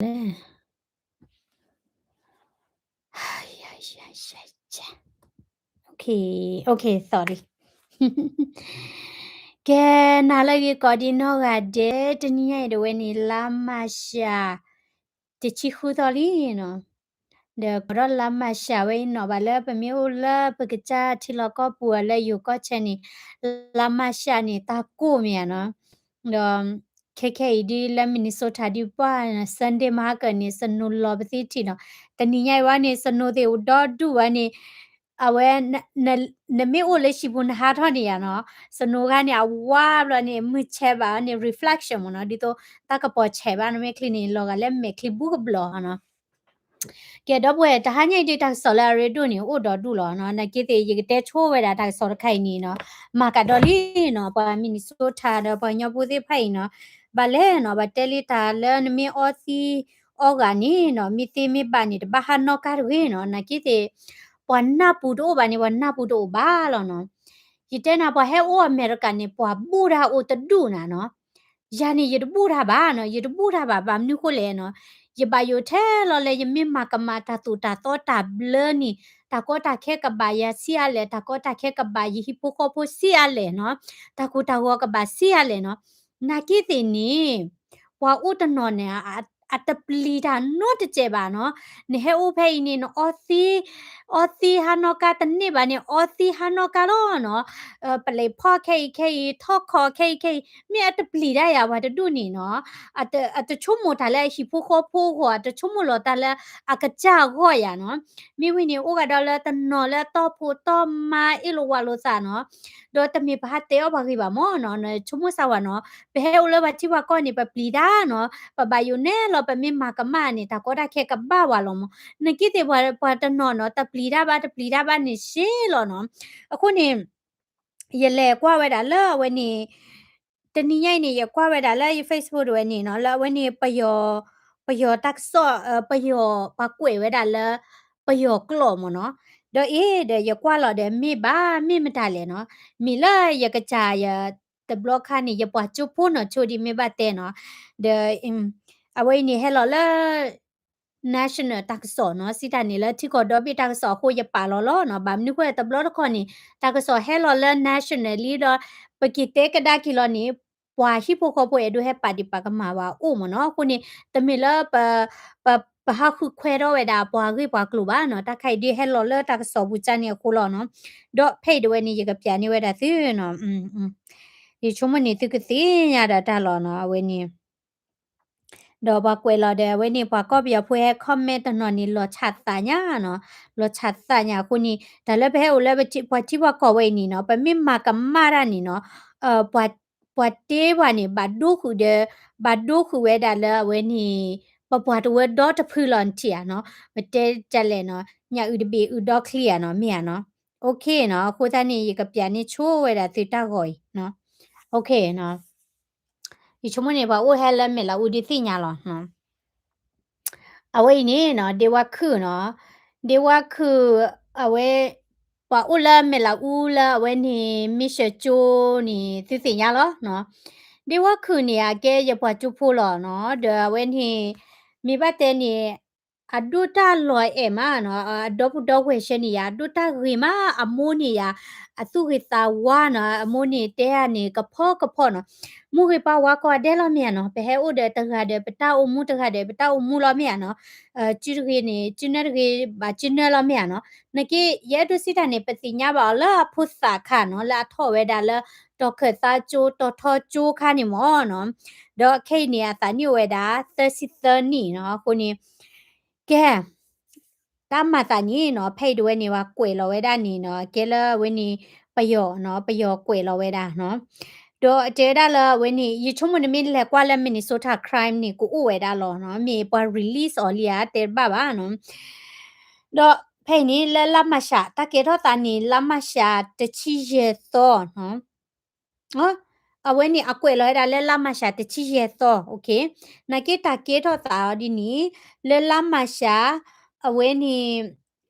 ကဲ နၤလၢယကိးဒံနီၢ်ဂၤဒဲး တနံၤညါအံၤဒီးဝဲန့ၣ် လါမၢ်ၡး Okay, okay, sorry. ကဲ နၤလၢယကိးဒံနီၢ်ဂၤဒဲး တနံၤညါအံၤဒီးဝဲန့ၣ် လါမၢ်ၡး တဆံဃုသီလံနီၤ. ဒီးကိးဒီးလါမၢ်ၡးဝဲအံၤနီၤ ဘၣ်လၢပမ့ၢ်အိၣ်လၢပကစၢ်ထံလီၢ်ကီၢ်ပူၤ လၢယိၤကီၢ်ဆဲန့ၣ် လါမၢ်ၡးန့ၣ် တၢ်ကိၢ်မ့ၢ်ဧါနီၤ. ဒီး ခဲခဲအံၤဒ်လၢ Minnesota ဒ်ပှၤ Sunday မဟါကၢန့ၣ် snow လီၤပသံထံးနီၤ. တနံၤညါအံၤဝဲန့ၣ် snow သ့ၣ်အိၣ်ဒီဒူၣ်ဝဲန့ၣ် အဝဲ နမ့ၢ်အိၣ်လၢဟံၣ်ပူၤနဟးထီၣ်န့ၣ်ယါနီၤ snow ခါန့ၣ် အဝါဘျီန့ၣ် မုၢ်ဆဲးဘၣ်န့ၣ် reflection မ့ၢ်နီၤ ဒ်သိးတၢ်ကပီၤဆဲးဘၣ် နမ့ၢ်ချံန့ၣ် လီၤဂာ်လၢမဲာ်ချံဘူးကဘျီနီၤ. ကဲ ဒီပုၢ်ဝဲၢ် တဟါညါအံၤဒ်တၢ်ကစီၣ်လၢအရ့ဒိၣ်န့ၣ် အိၣ်ဒီဒူၣ်လီၤနီၤ. နာ်က့သ့ၣ် ယကတဲဆိဝဲဒၣ်တၢ်ကစီၣ်တခါအံၤန့ၣ်နီၤ မၤကဒီးလံနီၤ ပှၤ Minnesota ဒီးပှၤကညီဖိသ့ၣ်တဖၣ်အံၤနီၤ ဘၣ်လဲၣ်နီၤ ဘၣ်တဲလံတၢ်လၢနမ့ၢ်အီသံးအီဂၤန့ၣ်နီၤ မ့ၢ်သ့မ့ၢ်ဘၣ်န့ၣ် တဘၣ်ဟးနီၣ်ကါတဂ့ၤနီၤ. နာ်က့သ့ၣ် ပှၤနၢ်ပူၤတအိၣ်ဘၣ်န့ၣ် ပှၤနၢ်ပူၤတအိၣ်ဘၣ်လီၤနီၤ. ယတဲနၤ ပှၤဟဲအိၣ်အမဲရကၤန့ၣ် ပှၤဘူၣ်တၢ်အိၣ်တဒူၣ်နၤနီၤ. ယၤန့ၣ် ယတဘူၣ်တၢ်ဘၣ်နီၤ ယတဘူၣ်တၢ်ဘၣ် ဘၣ်မနုၤဃိလဲၣ်နီၤ. ယဘၣ်ယိၣ်ထဲလီၤလၢယမ့ၢ်မၤကမၣ်တၢ်သိၣ်တၢ်သီတၢ်ဘျၢန့ၣ် တၢ်ကီတၢ်ခဲကဘၣ်ယၤဆံးအါလဲၣ် တၢ်ကီတၢ်ခဲကဘၣ်ယဟံၣ်ဖိဃီဖိဆံးအါလဲၣ်နီၤ တၢ်ကိၢ်တၢ်ဂီၤကဘၣ်ဆံးအါလဲၣ်နီၤ. နာ်က့သ့ၣ်န့ၣ် ပှၤအိၣ်တနီၤန့ၣ် အတပျံၤတၢ်နီတစဲးဘၣ်နီၤ. နဟဲအိၣ်ဖဲအံၤန့ၣ် နအီသံး အီသံးဟးနီၣ်ကါတန့ၢ်ဘၣ်န့ၣ် အီသံးဟးနီၣ်ကါလီၤနီၤ. ပလဲၤဖီၣ်ခဲအံၤခဲအံၤ ထီၣ်ခီခဲအံၤခဲအံၤ မ့ၢ်အတပျံၤဒၣ်ယၤပှၤတဒူၣ်န့ၣ်နီၤ. အတဆိကမိၣ်တၢ်လၢအဟံၣ်ဖိဃီဖိအဂီၢ် အတဆိကမိၣ်လီၤတၢ်လၢအကစၢ်အဂီၢ်ယၤနီၤ. မ့ၢ်ဝံၤန့ၣ် အိၣ်ဂၤဒီးလၢတနီၤလၢတီၢ်ဖိတီၢ်မါအ့ၣ်လိာ်ဝးလိာ်သးနီၤ. ဒီးတမ့ၢ်ပဟးတဲအီၣ်ပှၤဂ့ၤဘၣ်မ့ၢ်နီၤ နဆိကမိၣ်စၢ်ဝဲနီၤ ပဟဲအိၣ်လၢပှၤထံပှၤကီၢ်န့ၣ် ပပျံၤတၢ်နီၤ ပဘၣ်ယိၣ်နဲလီၤ ပမ့ၢ်မၤကမၣ်န့ၣ် တၢ်ကီတၢ်ခဲကဘၣ်ဝဲလီၤမ့ၢ်. နာ်က့သ့ၣ်ပှၤတနီၤနီၤ တပျံၤတၢ်ဘၣ် တပျံၤတၢ်ဘၣ်န့ၣ်ရှဲလီၤနီၤ. အဃိန့ၣ် ယလဲၤကွၢ်ဝဲဒၣ်လၢအဝဲန့ၣ် တနံၤညါအံၤန့ၣ် ယကွၢ်ဝဲဒၣ်လၢယ Facebook တဝဲန့ၣ်နီၤ လၢအဝဲန့ၣ် ပယီၤ ပယီၤတၢ်ကစီၣ် ပယီၤပှၤကွဲးဝဲဒၣ်လၢ ပယီၤကျိာ်မ့ၢ်နီၤ. ဒီးအ့ၣ်ဒီးယကွၢ်လီၤဒီး မ့ၢ်ဘၣ်မ့ၢ်မတၤလဲၣ်နီၤ. မ့ၢ်လၢယကစၢ်ယတဘျီခါန့ၣ် ယပှၤကၠိဖိနီၢ်ဆိဒ်မ့ၢ်ဘၣ်တဲနီၤ. ဒီး အဝဲအံၤန့ၣ်ဟဲလီၤလၢ national တၢ်ကစီၣ်နီၤ စံးတၢ်န့ၣ်လၢထံကီၢ်ဒီဘ့ၣ်တၢ်ကစီၣ်အဃိ ယပာ်လီၤလီၤနီၤ. ဘၣ်မနုၤဃိတဘျီတခီၣ်န့ၣ် တၢ်ကစီၣ်ဟဲလီၤလၢ national လံဒီး ပက့ၤတဲကဒါက့ၤလီၤန့ၣ် ပှၤဟံၣ်ဖိဃီဖိအဲၣ်ဒိးဟဲပာ်ဒံးပာ်ကမၣ်ဝဲအိၣ်မ့ၢ်နီၤ. အဃိန့ၣ် တမ့ၢ်လၢ ပ ပဟးဃုခွဲထီၣ်ဝဲဒၣ်ပှၤဂ့ၢ်ပှၤကျိၤဘၣ်နီၤ. တၢ်ခါအံၤဒ်ဟဲလီၤလၢတၢ်ကစီၣ်ပူၤကၢ်န့ၣ်အဃိလီၤနီၤ. ဒီးဖဲအံၤတဝဲန့ၣ် ယကပျးန့ၢ်ဝဲဒၣ်သုနီၤ. ယဆိကမိၣ်န့ၣ် သုကသ့ၣ်ညါဒၣ်တၢ်လီၤနီၤ အဝဲန့ၣ် ဒီးပှၤကွဲးလီၤဒီး အဝဲန့ၣ် ပှၤကီၢ်ပယီၤဖိဟဲ comment တနီၤန့ၣ် လီၤဆးသးညါနီၤ, လီၤဆးသးညါအဃိန့ၣ် တၢ်လၢပဟဲအိၣ်လၢပှၤထံပှၤကီၢ်ဝဲအံၤန့ၣ်နီၤ ပမ့ၢ်မၤကမၣ်တၢ်န့ၣ်နီၤ ပှၤတ့ပှၤန့ၣ် ဘၣ်ဒိဃုာ်ဒီး ဘၣ်ဒိဃုာ်ဝဲဒၣ်လၢအဝဲန့ၣ် ပပှၤတဝၢဒီတဖုလီၤနထံၣ်ဧါနီၤ, ပတဲတၢ်လဲၣ်နီၤ ညၣ်အုၣ်တဘ့ၣ်အုၣ်ဒီချံဧါနီၤ မ့ၢ်ဧါနီၤ, okay နီၤ, အဃိသတးန့ၣ် ယကပျးန့ၢ်ဆိဝဲဒၣ်သုတၢ်ဂီၤအံၤနီၤ, okay နီၤ ယဆိကမိၣ်န့ၣ် ပှၤအိၣ်ဟဲလၢမဲာ်လးအူဒ်သ့ၣ်ညါလီၤ. အဝဲအံၤန့ၣ်နီၤ ဒ့ဝါခုၣ်နီၤ, ဒ့ဝါခုၣ် အဝဲ ပှၤအိၣ်လၢမဲာ်လးအူလၢအဝဲန့ၣ် မ့ၢ်စၢၤကၠိန့ၣ် သုသ့ၣ်ညါလီၤနီၤ. ဒ့ဝါခုၣ်န့ၣ် အကဲယပှၤကၠိဖိလီၤနီၤ, ဒီးအဝဲန့ၣ် မ့ၢ်ဘၣ်တဲန့ၣ် အဒိၣ်တၢ်လီၤအဲၣ်မးနီၤ, အဒီပုၢ်ဒီဝဲၢ်ဆဲန့ၣ်ယါ အဒိၣ်တၢ်ဂ့ၤမး, အမိၢ်န့ၣ်ယါ အသူၣ်ဂ့ၤသးဝါနီၤ, အမိၢ်န့ၣ်တဲဧါန့ၣ် ကဖီကဖီနီၤ, မိၢ်ဂ့ၤပှၤဝါကိးဂၤဒဲးလီၤမ့ၢ်ဧါနီၤ, ပဟဲအိၣ်ဒီးတဂၤဒီး ပတၢ်အိၣ်မူတဂၤဒီး ပတၢ်အိၣ်မူလီၤမ့ၢ်ဧါနီၤ, စုတဂ့ၤန့ၣ် စုနၢတဂ့ၤ ဘၣ်စုနၢလီၤမ့ၢ်ဧါနီၤ, နာ်က့ ယအဲၣ်ဒိးစံးတၢ်န့ၣ် ပသ့ၣ်ညါဘၣ်အီၤလၢအဖိသၣ်ခါနီၤ, လၢအထီၣ်ဝဲဒၣ်လၢ တီၤခၢၣ်သးကၠိ တီၤထီကၠိခါန့ၣ်မ့ၢ်နီၤ, ဒီးခဲအံၤန့ၣ် အသးနံၣ်အိၣ်ဝဲဒၣ် သၢဆံသၢနံၣ်နီၤ, အဃိန့ၣ် ကဲ တၢ်မၤသးန့ၣ်နီၤ, ဖဲအံၤတဝဲန့ၣ် ပှၤကွဲးလီၤဝဲဒၣ်န့ၣ်နီၤ, ကဲလၢအဝဲန့ၣ် ပယီၤနီၤ, ပယီၤကွဲးလီၤဝဲဒၣ်နီၤ, ဒီးတဲဝဲဒၣ်လၢအဝဲန့ၣ် ယဆိကမိၣ်နမ့ၢ်လဲၤကွၢ်လၢ Minnesota Crime န့ၣ် ကအိၣ်ဝဲဒၣ်လီၤနီၤ, မ့ၢ်ပှၤ release အီၤလံဧါ တဲတဘၣ်ဘၣ်နီၤ, ဒီးဖဲအံၤန့ၣ် လၢလါမၢ်ၡး တၢ်ကဲထီၣ်သးန့ၣ် လါမၢ်ၡးတဆံယဲၢ်သီနီၤ အဝဲန့ၣ် အကွဲးလီၤဝဲဒၣ်လၢလါမၢ်ၡးတဆံယဲၢ်သီ, okay, နာ်က့တၢ်ကဲထီၣ်သးအီၤဒ်န့ၣ် လၢလါမၢ်ၡး အဝဲန့ၣ်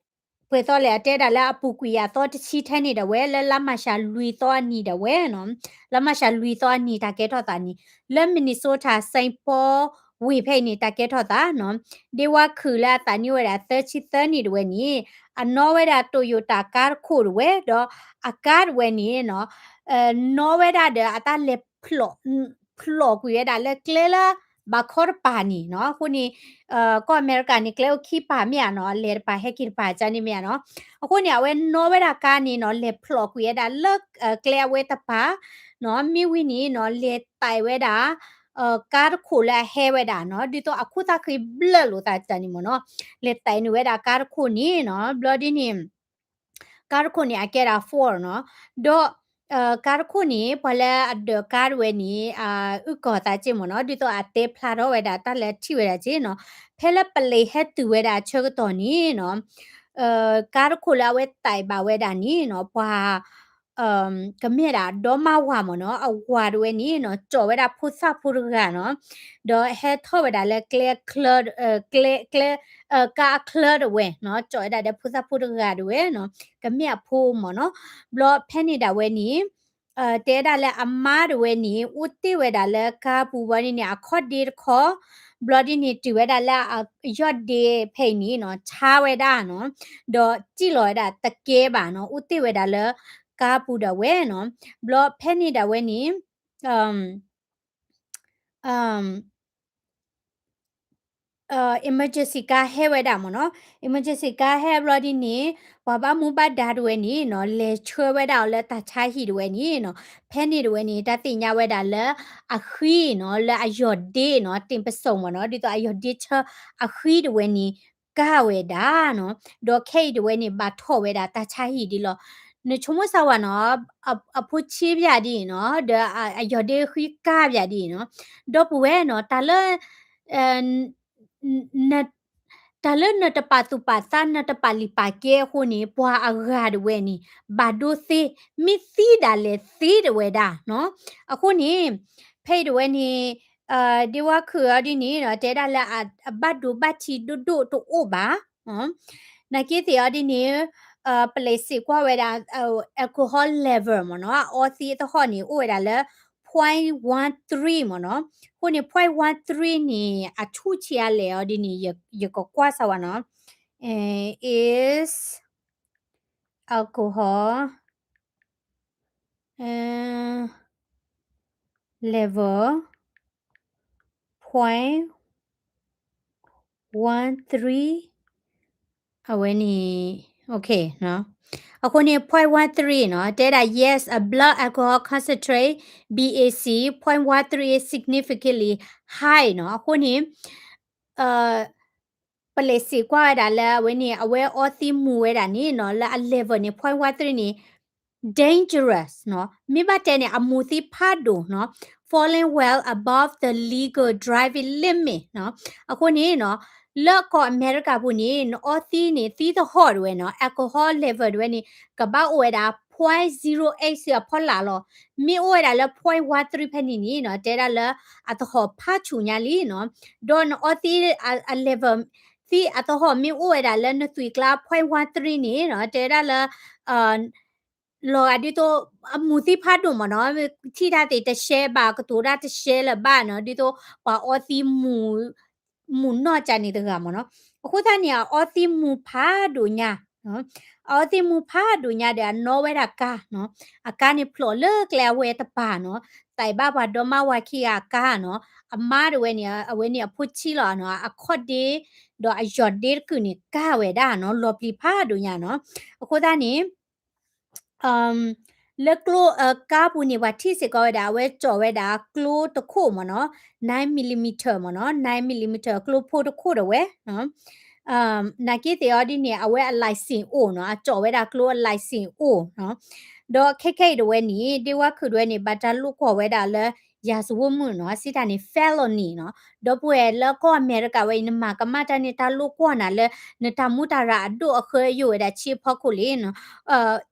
ပှဲၤသီလဲၣ် အတဲဒၣ်လၢအပူၤကွံာ်အသီတဆံထဲန့ၣ်ဒၣ်ဝဲ လၢလါမၢ်ၡးလွံၢ်သီအနံၤဒၣ်ဝဲနီၤ, လါမၢ်ၡးလွံၢ်သီအနံၤတၢ်ကဲထီၣ်သးန့ၣ် လၢ Minnesota Saint Paul ဝ့ၢ်ဖဲအံၤန့ၣ် တၢ်ကဲထီၣ်သးနီၤ, ဒ့ဝါခုၣ်လၢအသးနံၣ်အိၣ်ဝဲဒၣ်သၢဆံသၢနံၣ်တဝဲန့ၣ် အနီၣ်ဝဲဒၣ် Toyota ကါတခိၣ်တဝဲ ဒီးအကါတဝဲန့ၣ်နီၤ နီၣ်ဝဲဒၣ်ဒီးအတၢ်လဲၤဖျိးကွံာ်ဝဲဒၣ်လၢကျဲလၢ ဘၣ်ခီတပၤန့ၣ်နီၤ, အဃိန့ၣ် ကီၢ်အမဲရကၤန့ၣ် ကျဲအိၣ်ခံပၤမ့ၢ်ဧါနီၤ, လဲၤတပၤဟဲက့ၤတပၤကန့ၣ်မ့ၢ်ဧါနီၤ, အဃိန့ၣ် အဝဲနီၣ်ဝဲဒၣ်ကါန့ၣ်နီၤ လဲၤဖျိးကွံာ်ဝဲဒၣ်လၢ ကျဲအဝဲတပၤနီၤ, မ့ၢ်ဝံၤန့ၣ်နီၤ လဲၤတဲာ်ဝဲဒၣ် ကါတခိၣ်လၢအဟဲဝဲဒၣ်နီၤ, ဒ်သိးအခိၣ်သၣ်ဃံဘျၢၣ်လိာ်သးတၢ်န့ၣ်မ့ၢ်နီၤ, လဲၤတဲာ်နုာ်ဝဲဒၣ်ကါတခိၣ်န့ၣ်နီၤ, ဘျီဒ်န့ၣ် ကါတခိၣ်န့ၣ် အကဲဒၣ် Ford နီၤ, ဒီး ကါတခိၣ်န့ၣ် ပှၤလၢအဒိးကါတဝဲန့ၣ် အုၣ်ကီၤသးက့ၢ်မ့ၢ်နီၤ, ဒ်သိးအတဲဖျါထီၣ်ဝဲဒၣ်တၢ်လၢထံၣ်ဝဲဒၣ်က့ၢ်နီၤ, ဖဲလၢပလံးဟဲတုၤဝဲဒၣ်အဆၢကတီၢ်န့ၣ်နီၤ, ကါတခိၣ်လၢအဝဲတဲာ်ဘၣ်ဝဲဒၣ်န့ၣ်နီၤ, ပှၤ ကမ့ၢ်ဒၣ်ဒီမါဝၤမ့ၢ်နီၤ, အဝၤတဝဲန့ၣ်နီၤ ကၠီၣ်ဝဲဒၣ်ဖိသၣ်ဖိတဂၤနီၤ, ဒီးဟဲထီၣ်ဝဲဒၣ်လၢကျဲ ကျဲ ကျဲ ကါအချၢတဝဲနီၤ, ကၠီၣ်ဝဲဒၣ်ဒီးဖိသၣ်ဖိတဂၤတဝဲနီၤ, ကမ့ၢ်အဖိမ့ၢ်နီၤ, ဘျီဖဲန့ၣ်ဒၣ်ဝဲန့ၣ် တဲဒၣ်လၢအမါတဝဲန့ၣ် အိၣ်တ့ၢ်ဝဲဒၣ်လၢကါပူၤဘျီဒ်န့ၣ် အခီၣ်ဒ့တခီ, ဘျီဒ်န့ၣ် တုၤဝဲဒၣ်လၢအယီၢ်ဒ့ဖဲအံၤန့ၣ်နီၤ ဆါဝဲဒၣ်နီၤ, ဒီးစံၣ်လီၤဝဲဒၣ်တကဲဘၣ်နီၤ, အိၣ်တ့ၢ်ဝဲဒၣ်လၢကါပူၤဒၣ်ဝဲနီၤ, ဘျီဖဲန့ၣ်ဒၣ်ဝဲန့ၣ် emergency ကါဟဲဝဲဒၣ်မ့ၢ်နီၤ, emergency ကါဟဲဘျီဒ်န့ၣ် ပှၤဘၣ်မူဘၣ်ဒါတဝဲန့ၣ်နီၤ လဲၤဆှၢဝဲဒၣ်အီၤလၢတၢ်ဆါဟံၣ်တဝဲန့ၣ်နီၤ, ဖဲန့ၣ်တဝဲန့ၣ် တၢ်သ့ၣ်ညါဝဲဒၣ်လၢအဃံနီၤ လၢအယီၢ်ဒ့နီၤ တ့ၢ်ပစိာ်မ့ၢ်နီၤ, ဒ်သိးအယီၢ်ဒ့ဆၢအဃံတဝဲန့ၣ် ကၢ်ဝဲဒၣ်နီၤ, ဒီးခဲအံၤတဝဲန့ၣ် ဘၣ်ထီၣ်ဝဲဒၣ်တၢ်ဆါဟံၣ်ဒ်လီၤ, နဆိကမိၣ်စၢ်ဝဲနီၤ, အဖိဆံးဘၣ်ဒ်အံၤနီၤ ဒီးအယီၢ်ဒ့ဃံကၢ်ဘၣ်ဒ်အံၤနီၤ, ဒီပုၢ်ဝဲၢ်နီၤ တၢ်လၢ တၢ်လၢနတပာ်သူၣ်ပာ်သး နတပာ်လုၢ်ပာ်ကဲအဃိန့ၣ် ပှၤအဂၤတဝဲန့ၣ် ဘၣ်ဒိသ့, မ့ၢ်သံဒၣ်လဲာ်သ့တဝဲဒၣ်နီၤ, အဃိန့ၣ် ဖဲအံၤတဝဲန့ၣ် ဒ့ဝါခုၣ်အီၤဒ်န့ၣ်နီၤ တဲဒၣ်လၢအဘၣ်ဒိဘၣ်ထံးဒိၣ်ဒိၣ်တအိၣ်ဘၣ်, နာ်က့သ့ၣ်အီၤဒ်န့ၣ် ပလဲၤစံးကွၢ်ဝဲဒၣ် alcohol level မ့ၢ်နီၤ, အအီသံးအသဟီၣ်န့ၣ် အိၣ်ဝဲဒၣ်လၢ point one three မ့ၢ်နီၤ, အဃိန့ၣ် point one three န့ၣ် အဆူၣ်ဆံးအါလဲၣ်အီၤဒ်န့ၣ် ယကကွၢ်စၢ်ဝဲနီၤ, is alcohol level point one three အဝဲန့ၣ် အဃိန့ၣ် point one three နီၤ တဲဒၣ် yes, a blood alcohol concentrate, BAC, point one three is significantly high နီၤ, အဃိန့ၣ် ပလဲၤစံးကွၢ်ဝဲဒၣ်လၢအဝဲန့ၣ် အဝဲအီသံးမူၤဝဲဒၣ်န့ၣ်နီၤ လၢအ level န့ၣ် point one three န့ၣ် dangerous နီၤ, မ့ၢ်ဘၣ်တဲန့ၣ် အမူၤသံဖးဒိၣ်နီၤ falling well above the legal driving limit နီၤ, အဃိန့ၣ်နီၤ လၢကီၢ်အမဲရကၤပူၤန့ၣ် နအီသံးန့ၣ် သံးသဟီၣ်တဝဲနီၤ alcohol level တဝဲန့ၣ် ကဘၣ်အိၣ်ဝဲဒၣ် point zero eight အဖီလာ်လီၤ, မ့ၢ်အိၣ်ဝဲဒၣ်လၢ point one three ဖဲန့ၣ်န့ၣ်နီၤ တဲဒၣ်လၢ အသဟီၣ်ဖးဆူၣ်ညါလံနီၤ, ဒီးနအီသံးအ level သံးအသဟီၣ်မ့ၢ်အိၣ်ဝဲဒၣ်လၢနသွံၣ်ကျါ point one three န့ၣ်နီၤ တဲဒၣ်လၢ လီၤဂာ်ဒ်သိး အမူၤသံဖးဒိၣ်မ့ၢ်နီၤ, ထံၣ်တၢ်သ့ၣ်တရှဲဘၣ် ကတိၤတၢ်တရှဲလၢၤဘၣ်နီၤ, ဒ်သိးပှၤအီသံး မူၤနီၢ်ကၢန့ၣ်တဂၤမ့ၢ်နီၤ, အဃိသတးန့ၣ် အအီသံးမူၤဖးဒိၣ်ညါ, အအီသံးမူၤဖးဒိၣ်ညါဒီး အနီၣ်ဝဲဒၣ်ကါနီၤ, အကါန့ၣ်ဖျိးလၢကျဲအဝဲတပၤနီၤ, သးဘၣ်ပှၤဒီမါဝၤခံဂၤအကါနီၤ, အမါတဝဲန့ၣ် အဝဲန့ၣ်အဖိဆံးလီၤနီၤ, အခီၣ်ဒ့ ဒီးအယီၢ်ဒ့တကုာ်န့ၣ် ကၢ်ဝဲဒၣ်နီၤ, လီၤပျံၤဖးဒိၣ်ညါနီၤ, အဃိသတးန့ၣ် လၢကျိ ကါပူၤန့ၣ် ပှၤထံၣ်စ့ၢ်ကီးဝဲဒၣ် အဝဲကၠီၣ်ဝဲဒၣ်ကျိတခိၣ်မ့ၢ်နီၤ, nine millimeter မ့ၢ်နီၤ, nine millimeter ကျိဖိတခိၣ်ဒၣ်ဝဲ, နာ်က့သ့ၣ်အီၤဒ်န့ၣ် အဝဲအ license အိၣ်နီၤ, အကၠီၣ်ဝဲဒၣ်ကျိအ license အိၣ်နီၤ, ဒီးခဲခဲအံၤတဝဲန့ၣ် ဒ့ဝါခုၣ်တဝဲန့ၣ် ဘၣ်တၢ်လိာ်ကွီၢ်ဝဲဒၣ်လၢ ရာဇဝတ်မှု နီၤ, စံးတၢ်န့ၣ် felony နီၤ, ဒီပုၢ်ဝဲၢ်လၢကီၢ်အမဲရကၤဝဲအံၤ နမၤကမၣ်တၢ်န့ၣ် တၢ်လိာ်ကွီၢ်နၤလၢ နတၢ်မူတၢ်ရၢ်အဒိၣ်အဃၢယိာ်ဝဲဒၣ်ဆံးအဖီခိၣ်လံနီၤ,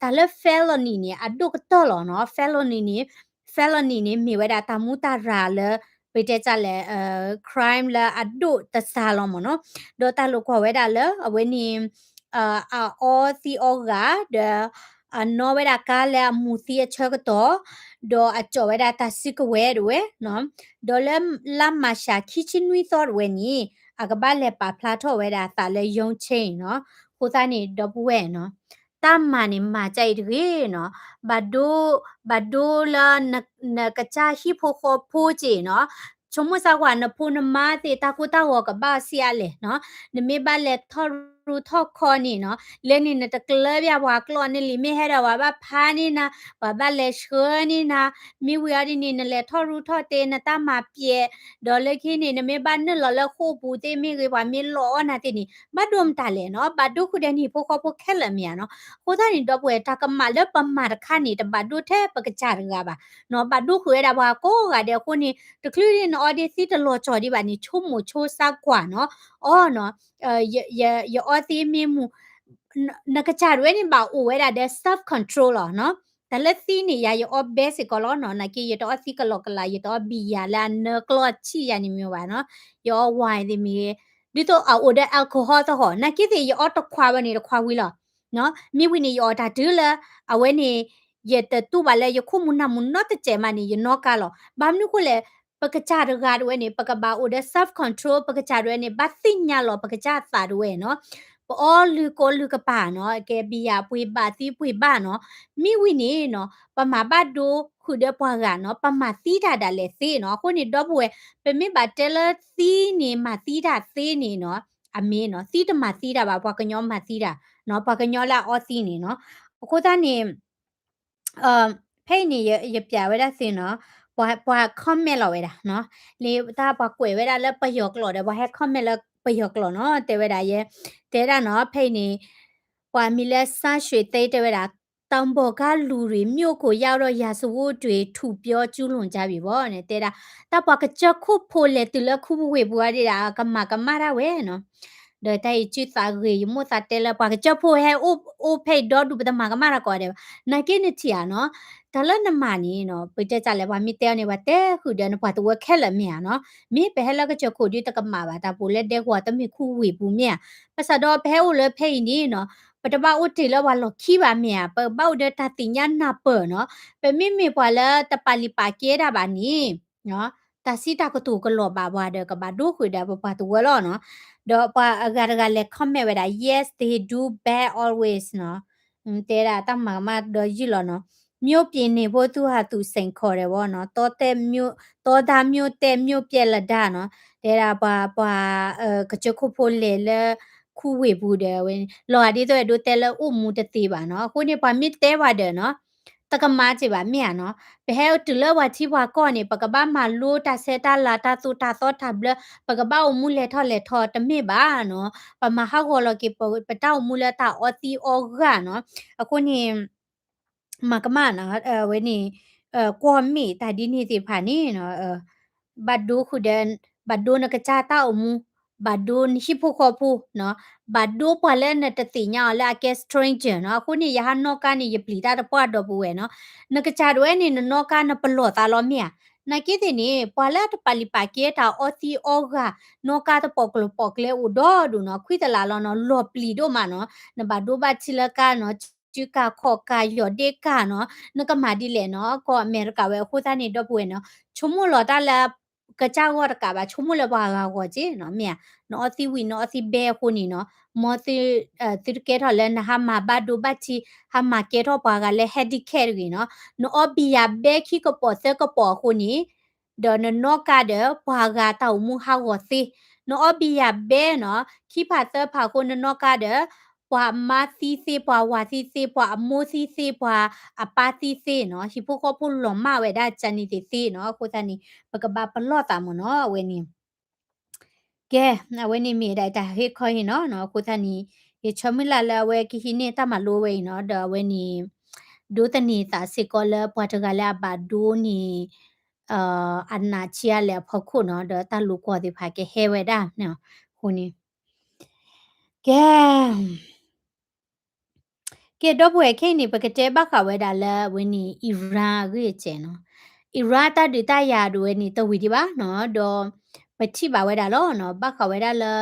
တၢ်လၢ felony န့ၣ် အဒိၣ်ကတၢၢ်လီၤနီၤ, felony န့ၣ် felony န့ၣ် မ့ၢ်ဝဲဒၣ်တၢ်မူတၢ်ရၢ်လၢ ပတဲတၢ်လဲၣ် crime လၢအဒိၣ်တစဲးလီၤမ့ၢ်နီၤ, ဒီးတၢ်လိာ်ကွီၢ်ဝဲဒၣ်လၢ အဝဲန့ၣ် အအီသံးအီဂၤ ဒီး အနီၣ်ဝဲဒၣ်ကါလၢအမူၤသံအဆၢကတီၢ်, ဒီးအကၠီၣ်ဝဲဒၣ်တၢ်စုကဝဲၤတဝဲ, ဒီးလၢလါမၢ်ၡးခံဆံနွံသီတဝဲန့ၣ် အကဘၣ်လဲၤပာ်ဖျါထီၣ်ဝဲဒၣ်အသးလၢ ရုံးချိန်း နီၤ. အဃိသတးန့ၣ် ဒီပုၢ်ဝဲၢ်နီၤ, တၢ်မၤန့ၣ်မၤကအံၤတဂ့ၤနီၤ, ဘၣ်ဒိ, ဘၣ်ဒိလၢ နကစၢ်ဟံၣ်ဖိဃီဖိက့နီၤ, ဆိကမိၣ်စၢ်ကွၢ် နဖိနမါသ့ၣ် တၢ်ကိၢ်တၢ်ဂီၤကဘၣ်စံးအါလဲၣ်နီၤ, နမ့ၢ်ဘၣ်လဲၤထီၣ်ရူထီၣ်ခီန့ၣ်နီၤ, လၢန့ၣ်နတကျၢဘၣ်ပှၤကျီၢ်, နလံာ်မ့ၢ်ဟဲဒီးပှၤဘၣ်ဖးန့ၢ်နၤ, ပှၤဘၣ်လဲၤဆှၢန့ၢ်နၤ, မ့ၢ်ဝံၤအီၤဒ်န့ၣ် နလဲၤထီၣ်ရူထီၣ်တ့ နတၢ်မၤပျဲး, ဒီးလၢခံန့ၣ် နမ့ၢ်ဘၣ်နုာ်လီၤလၢဃိာ်ပူၤသ့ၣ်မ့ၢ်ဂ့ၤ ပှၤမ့ၢ်လီၤအီၣ်နၤသ့ၣ်န့ၣ် ဘၣ်ဒိမတၤလဲၣ်နီၤ, ဘၣ်ဒိဃုာ်ဒီးနဟံၣ်ဖိဃီဖိခဲလၢာ်မ့ၢ်ဧါနီၤ. အဃိသတးန့ၣ် ဒီပုၢ်ဝဲၢ် တၢ်ကမၣ်လၢပမၤတခါန့ၣ် တဘၣ်ဒိထဲပကစၢ်တဂၤဘၣ်နီၤ, ဘၣ်ဒိဃုာ်ဝဲဒၣ်ပှၤကိးဂၤဒဲးအဃိန့ၣ် တချုးဒ်နအီသံးတလီၤကၠီၤဒံးဘၣ်န့ၣ် ဆိကမိၣ်ဆိကမးကွၢ်နီၤ, အီနီၤ, ယ, ယ, ယအီသံးမ့ၢ်မူၤ, န, နကစၢ်တဝဲန့ၣ် ဘၣ်အိၣ်ဝဲဒၣ်ဒီး self control လီၤနီၤ. တၢ်လၢသံးန့ၣ် ယၤယအီဘဲစ့ၢ်ကီးလီၤနီၤ, နာ်က့ ယတအီသံးကလီကလး, ယတအီဘံယၤလၢအနၢကျီၢ်ဆံၣ်ယၤန့ၣ်မ့ၢ်ဘၣ်နီၤ, ယအီဝါသ့ၣ်မ့ၢ်ဂ့ၤ, ဒ်သိးအအိၣ်ဒီး alcohol သဟီၣ်, နာ်က့သ့ၣ် ယအီတခွးဝဲန့ၣ် တခွးဝံၤလီၤ. မ့ၢ်ဝံၤန့ၣ် ယအီၣ်တၢ်တုၤလၢ အဝဲန့ၣ် ယတတူၢ်ဘၣ်လၢယခိၣ်မူၤနၢ်မူၤနီတစဲးမးန့ၣ် ယနီၣ်ကါလီၤ. ဘၣ်မနုၤဃိလဲၣ်, ပကစၢ်တဂၤတဝဲန့ၣ် ပကဘၣ်အိၣ်ဒီး self control, ပကစၢ်တဝဲန့ၣ် ဘၣ်သ့ၣ်ညါလီၤပကစၢ်သးတဝဲနီၤ. ပအီလုၢ်ကိလုၢ်ကပၤနီၤ, ကဲဘံယၤပှ့ၤဘၣ်သံးပှ့ၤဘၣ်နီၤ. မ့ၢ်ဝံၤန့ၣ်နီၤ, ပမၤဘၣ်ဒိဃုာ်ဒီးပှၤဂၤနီၤ, ပမၤသံတၢ်ဒၣ်လဲာ်သ့နီၤ. အဃိန့ၣ် ဒီပုၢ်ဝဲၢ် ပမ့ၢ်ဘၣ်တဲလၢသံးန့ၣ် မၤသံတၢ်သ့န့ၣ်နီၤ, အမ့ၢ်နီၤ, သံးတမၤသံတၢ်ဘၣ်, ပှၤကညီမၤသံတၢ်နီၤ, ပှၤကညီလၢအအီသံးန့ၣ်နီၤ. အဃိသတးန့ၣ် ဖဲအံၤန့ၣ် ယပျးဝဲဒၣ်သုနီၤ, ပှၤ, ပှၤ comment လီၤဝဲဒၣ်နီၤ, လၢတၢ်ပှၤကွဲးဝဲဒၣ်လၢပယီၤကျိာ်ဒီး ပှၤဟဲ comment လၢပယီၤကျိာ်နီၤ, တဲဝဲဒၣ်ယဲ, တဲဒၣ်နီၤ, ဖဲအံၤန့ၣ် ပှၤမံၤလၢ စၢ်ရွှေသိန်း တဲဝဲဒၣ် တောင်ပေါ်ကလူတွေ မြို့ကိုရောက်တော့ ရာဇဝတ်တွေ ထူပြောကျူးလွန်ကြပြီပေါ့ န့ၣ် တဲဒၣ်, တၢ်ပှၤကစၢၢ်ခိၣ်ဖိလဲၤတုၤလၢခူပူၤဝ့ၢ်ပူၤအံၤဒၣ် ကမၤကမၣ်တၢ်ဝဲနီၤ. ဒီးတၢ်အံၤစုသးဂ့ၤ ယမိၣ်သးတဲလၢပှၤကစၢၢ်ခိၣ်ဟဲအိၣ်ဖဲအံၤဒီဒူၣ် ပတမၤကမၣ်တၢ်ကိးဂၤဒဲးဘၣ်. နာ်က့နထံၣ်ဧါနီၤ, တၢ်လၢနမၤန့ၣ်နီၤ, ပတဲတၢ်လဲၣ် ပှၤမ့ၢ်တဲအီၤန့ၣ် ပှၤတဲဃုာ်ဒီးနပှၤတဝၢခဲလၢာ်မ့ၢ်ဧါနီၤ. မ့ၢ်ပဟဲလၢကစၢၢ်ခိၣ်ဒုးတကမၣ်ဘၣ်, တၢ်ပူၤလၢဒဲကဝီၤတမ့ၢ်ခူဝ့ၢ်ပူၤမ့ၢ်ဧါ. ဘၣ်ဆၣ်ဒီးပဟဲအိၣ်လၢဖဲအံၤန့ၣ်နီၤ, ပတဘၣ်အိၣ်တ့ၢ်လၢပှၤလီၢ်ခံဘၣ်မ့ၢ်ဧါ, ပဘၣ်အိၣ်ဒီးတၢ်သ့ၣ်ညါနၢ်ပၢၢ်နီၤ. ပမ့မ့ၢ်ပှၤလၢတပာ်လုၢ်ပာ်ကဲတၢ်ဘၣ်န့ၣ် တၢ်စံးတၢ်ကတိၤကလီၤဘၣ်ပှၤဒီး ကဘၣ်ဒိဃုာ်ဒီးပပှၤတဝၢလီၤနီၤ. ဒီးပှၤအဂၤတဂၤလဲၤ comment ဝဲဒၣ် yes they do bad always နီၤ. တဲဒၣ်တၢ်မၤကမၣ်ဒီးယုၢ်လီၤနီၤ. မျိုးပျံၤန့ၣ်ဖိသူၣ်ဟးသူၣ်စိန်ခေါ်တယ်ပေါ့နော်, တောသားမျိုး, တောသားမျိုးတက်မျိုးပျက်လဒါနီၤ. တဲဒၣ်ပှၤ, ပှၤ, ကစၢၢ်ခိၣ်ဖိလဲၤလၢ ခူဝ့ၢ်ပူၤဒီး အဝဲန့ၣ် လီၤဂာ်ဒ်သိးအဲၣ်ဒိးတဲလၢအိၣ်မူတသ့ဘၣ်နီၤ. အဃိန့ၣ် ပှၤမ့ၢ်တဲပှၤဒီးနီၤ တကမၤစ့ၢ်ဘၣ်မ့ၢ်ဧါနီၤ. ပဟဲတုၤလၢပှၤထံပှၤကီၢ်န့ၣ် ပကဘၣ်မၤလိတၢ်ဆဲးတၢ်လၤ တၢ်သိၣ်တၢ်သီတၢ်ဘျၢ, ပကဘၣ်အိၣ်မူလဲၤထီၣ်လဲၤထီတမ့ၢ်ဘၣ်နီၤ. ပမၤဟးဂီၤလီၤက့ၤပတၢ်အိၣ်မူလၢတၢ်အီသံးအီဂၤနီၤ. အဃိန့ၣ် မၤကမၣ်နီၤ, အဝဲန့ၣ် ကွီၢ်မ့ၢ်တၢ်ဒ်န့ၣ်သ့ၣ်တဖၣ်န့ၣ်နီၤ, ဘၣ်ဒိဃုာ်ဒီး, ဘၣ်ဒိနကစၢ်တၢ်အိၣ်မူ, ဘၣ်ဒိနဟံၣ်ဖိဃီဖိနီၤ, ဘၣ်ဒိပှၤလၢနတသ့ၣ်ညါအီၤလၢအကဲ stranger နီၤ. အဃိန့ၣ် ယဟးနီၣ်ကါန့ၣ် ယပျံၤတၢ်တပှၢ်ဒီပုၢ်ဝဲၢ်နီၤ. နကစၢ်တဝဲန့ၣ် နနီၣ်ကါနပလီၢ်သးလီၤမ့ၢ်ဧါ. နာ်က့သ့ၣ်န့ၣ် ပှၤလၢအတပာ်လုၢ်ပာ်ကဲတၢ်အီသံးအီဂၤ, နီၣ်ကါတပီၢ်ကျိၤပီၢ်ကျဲအိၣ်ဒီဒူၣ်နီၤ, ခွံသလးလီၤနီၤ, လီၤပျံၤဒိၣ်မးနီၤ. နဘၣ်ဒိဘၣ်ထံလၢကါနီၤ, စုကၢ်ခီၣ်ကၢ် ယီၢ်ဒ့ကၢ်နီၤ, နကမၤဒ်လဲၣ်နီၤ, ကီၢ်အမဲရကၤဝဲအဃိသတးန့ၣ် ဒီပုၢ်ဝဲၢ်နီၤ, ဆိကမိၣ်လီၤတၢ်လၢ ကစၢ်ဂီၢ်တကးဘၣ်, ဆိကမိၣ်လၢပှၤဂၤဂီၢ်က့နီၤ, မ့ၢ်ဧါ, နအီသံးဝံၤ နအီသံးဘဲအဃိန့ၣ်နီၤ, မ်သု, သုတကဲထီၣ်လၢနဟးမၤဘၣ်ဒိဘၣ်ထံ, ဟးမၤကဲထီၣ်ပှၤဂၤလၢ handicap တဂ့ၤနီၤ, နအီဘံယၤဘဲခံကပီၤသၢကပီၤအဃိန့ၣ် ဒီးနနီၣ်ကါဒီး ပှၤဂၤတၢ်အိၣ်မူဟးဂီၤသ့, နအီဘံယၤဘဲနီၤ, ခံဖးသၢဖးအဃိ နနီၣ်ကါဒီး ပှၤအမါသံသ့, ပှၤဝၤသံသ့, ပှၤအမိၢ်သံသ့, ပှၤအပၢ်သံသ့နီၤ, ဟံၣ်ဖိဃီဖိလီၤမၢ်ဝဲဒၣ်ကန့ၣ်သ့ၣ်သ့နီၤ, အဃိသတးန့ၣ် ပကဘၣ်ပလီၢ်သးမ့ၢ်နီၤ, အဝဲန့ၣ် ကဲ, အဝဲန့ၣ်မ့ၢ်ဒၣ်တၢ်ဟ့ၣ်ခီဟ့ၣ်နီၤနီၤ, အဃိသတးန့ၣ် ယဆၢမုၢ်လၢ်လၢအဝဲကဟံးန့ၢ်တၢ်မၤလိဝဲအံၤနီၤ, ဒီးအဝဲန့ၣ် ဒိးသန့ၤသးစ့ၢ်ကီးလၢပှၤတဂၤလၢအဘၣ်ဒိန့ၣ် အနးဆံးအါလဲၣ်အဖီခိၣ်နီၤ, ဒီးတၢ်လိာ်ကွီၢ်သ့ၣ်တဖၣ်ကဟဲဝဲဒၣ်, အဃိန့ၣ် ကဲ ကဲ ဒီပုၢ်ဝဲၢ်ခဲအံၤန့ၣ် ပကတဲဘၣ်ဃးဝဲဒၣ်လၢအဝဲန့ၣ် Iran အဂ့ၢ်အကျဲးနီၤ, Iran တၢ်ဒုးတၢ်ယၤဒၣ်ဝဲန့ၣ် တဝံၤဒံးဘၣ်နီၤ, ဒီးပထံၣ်ဘၣ်ဝဲဒၣ်လီၤနီၤ, ဘၣ်ဃးဝဲဒၣ်လၢ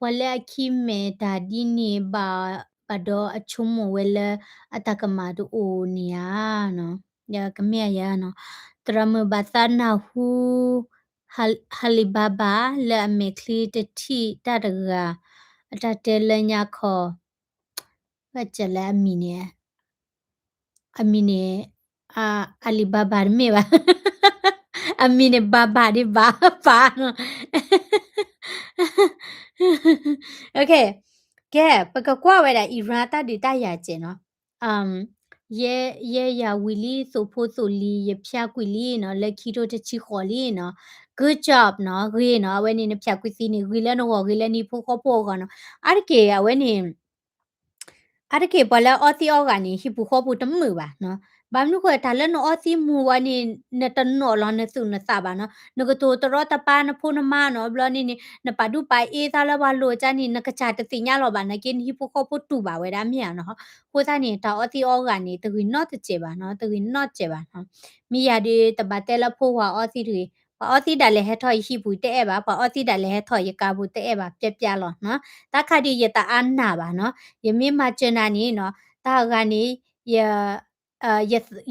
ပှၤလၢအခံမဲာ်တၢ်ဒ်န့ၣ်ဘၣ် ဘၣ်ဒီးအဆိကမိၣ်ဝဲလၢအတၢ်ကမၣ်တအိၣ်န့ၣ်ဧါနီၤ, ကမ့ၢ်ဧါနီၤ, သရၣ်မုၣ်ဘၣ်သးနၢ်ဟူ Alibaba လၢအမဲာ်ချံတထံၣ်တၢ်တဂၤ အတၢ်တဲလၢညါခီ ဘၣ်စၢၤလၢအမံၤန့ၣ် အမံၤန့ၣ် Alibaba တမ့ၢ်ဘၣ်, အမံၤန့ၣ် ဘၤဘၤဒ်ဘၤဘၤနီၤ, ကဲ ပကကွၢ်ဝဲဒၣ် Iran တၢ်ဒုးတၢ်ယၤစဲးနီၤ, ယဲယၤဝံၤလံ သိၣ်ဖိသိၣ်လံၤ ယဖၠါကွံာ်လံနီၤ လၢခံထိတဆံဃိးလံနီၤ, good job နီၤ ဂ့ၤနီၤ, အဝဲန့ၣ် နဖၠါကွံာ်သံန့ၣ် ဂ့ၤလၢနဂီၢ် ဂ့ၤလၢနဟံၣ်ဖိဃီဖိအဂီၢ်နီၤ, အါတက့ၢ်အဝဲန့ၣ် အါတက့ၢ်ပှၤလၢအအီသံးအီဂၤန့ၣ် ဟံၣ်ပူၤဃီပူၤတမုာ်ဘၣ်နီၤ, ဘၣ်မနုၤဃိ တၢ်လၢနအီသံးမူၤဝဲန့ၣ် နတနီၣ်လီၤနသူၣ်နသးဘၣ်နီၤ, နကတိၤတရီတပါနဖိနမါနီၤ, ဘျီန့ၣ်န့ၣ် နပာ်ဒူပာ်အ့သးလၢပှၤလိၤကါန့ၣ် နကစၢ်တသ့ၣ်ညါလီၤဘၣ်နာ်က့ နဟံၣ်ဖိဃီဖိတူၢ်ဘၣ်ဝဲဒၣ်မ့ၢ်ဧါနီၤ, အဃိသတးန့ၣ် တၢ်အီသံးအီဂၤန့ၣ် တဂ့ၤနီတစဲးဘၣ်နီၤ, တဂ့ၤနီတစဲးဘၣ်နီၤ, မ့ၢ်ယၤဒီး တဘၣ်တဲလၢဖိဝၤအီသံးတဂ့ၤ, ပှၤအီသံးဒၣ်လဲာ်ဟဲထီၣ်ယဟံၣ်ပူၤတအဲၣ်ဘၣ်, ပှၤအီသံးဒၣ်လဲာ်ဟဲထီၣ်ယကါပူၤတအဲၣ်ဘၣ် ပျဲပျဲလီၤနီၤ, တၢ်ခါဒ်ယတၢ်အါနၢ်ဘၣ်နီၤ, ယမ့ၢ်မၤစၢၤနၤန့ၣ်နီၤ, တၢ်ဂၤန့ၣ် ယ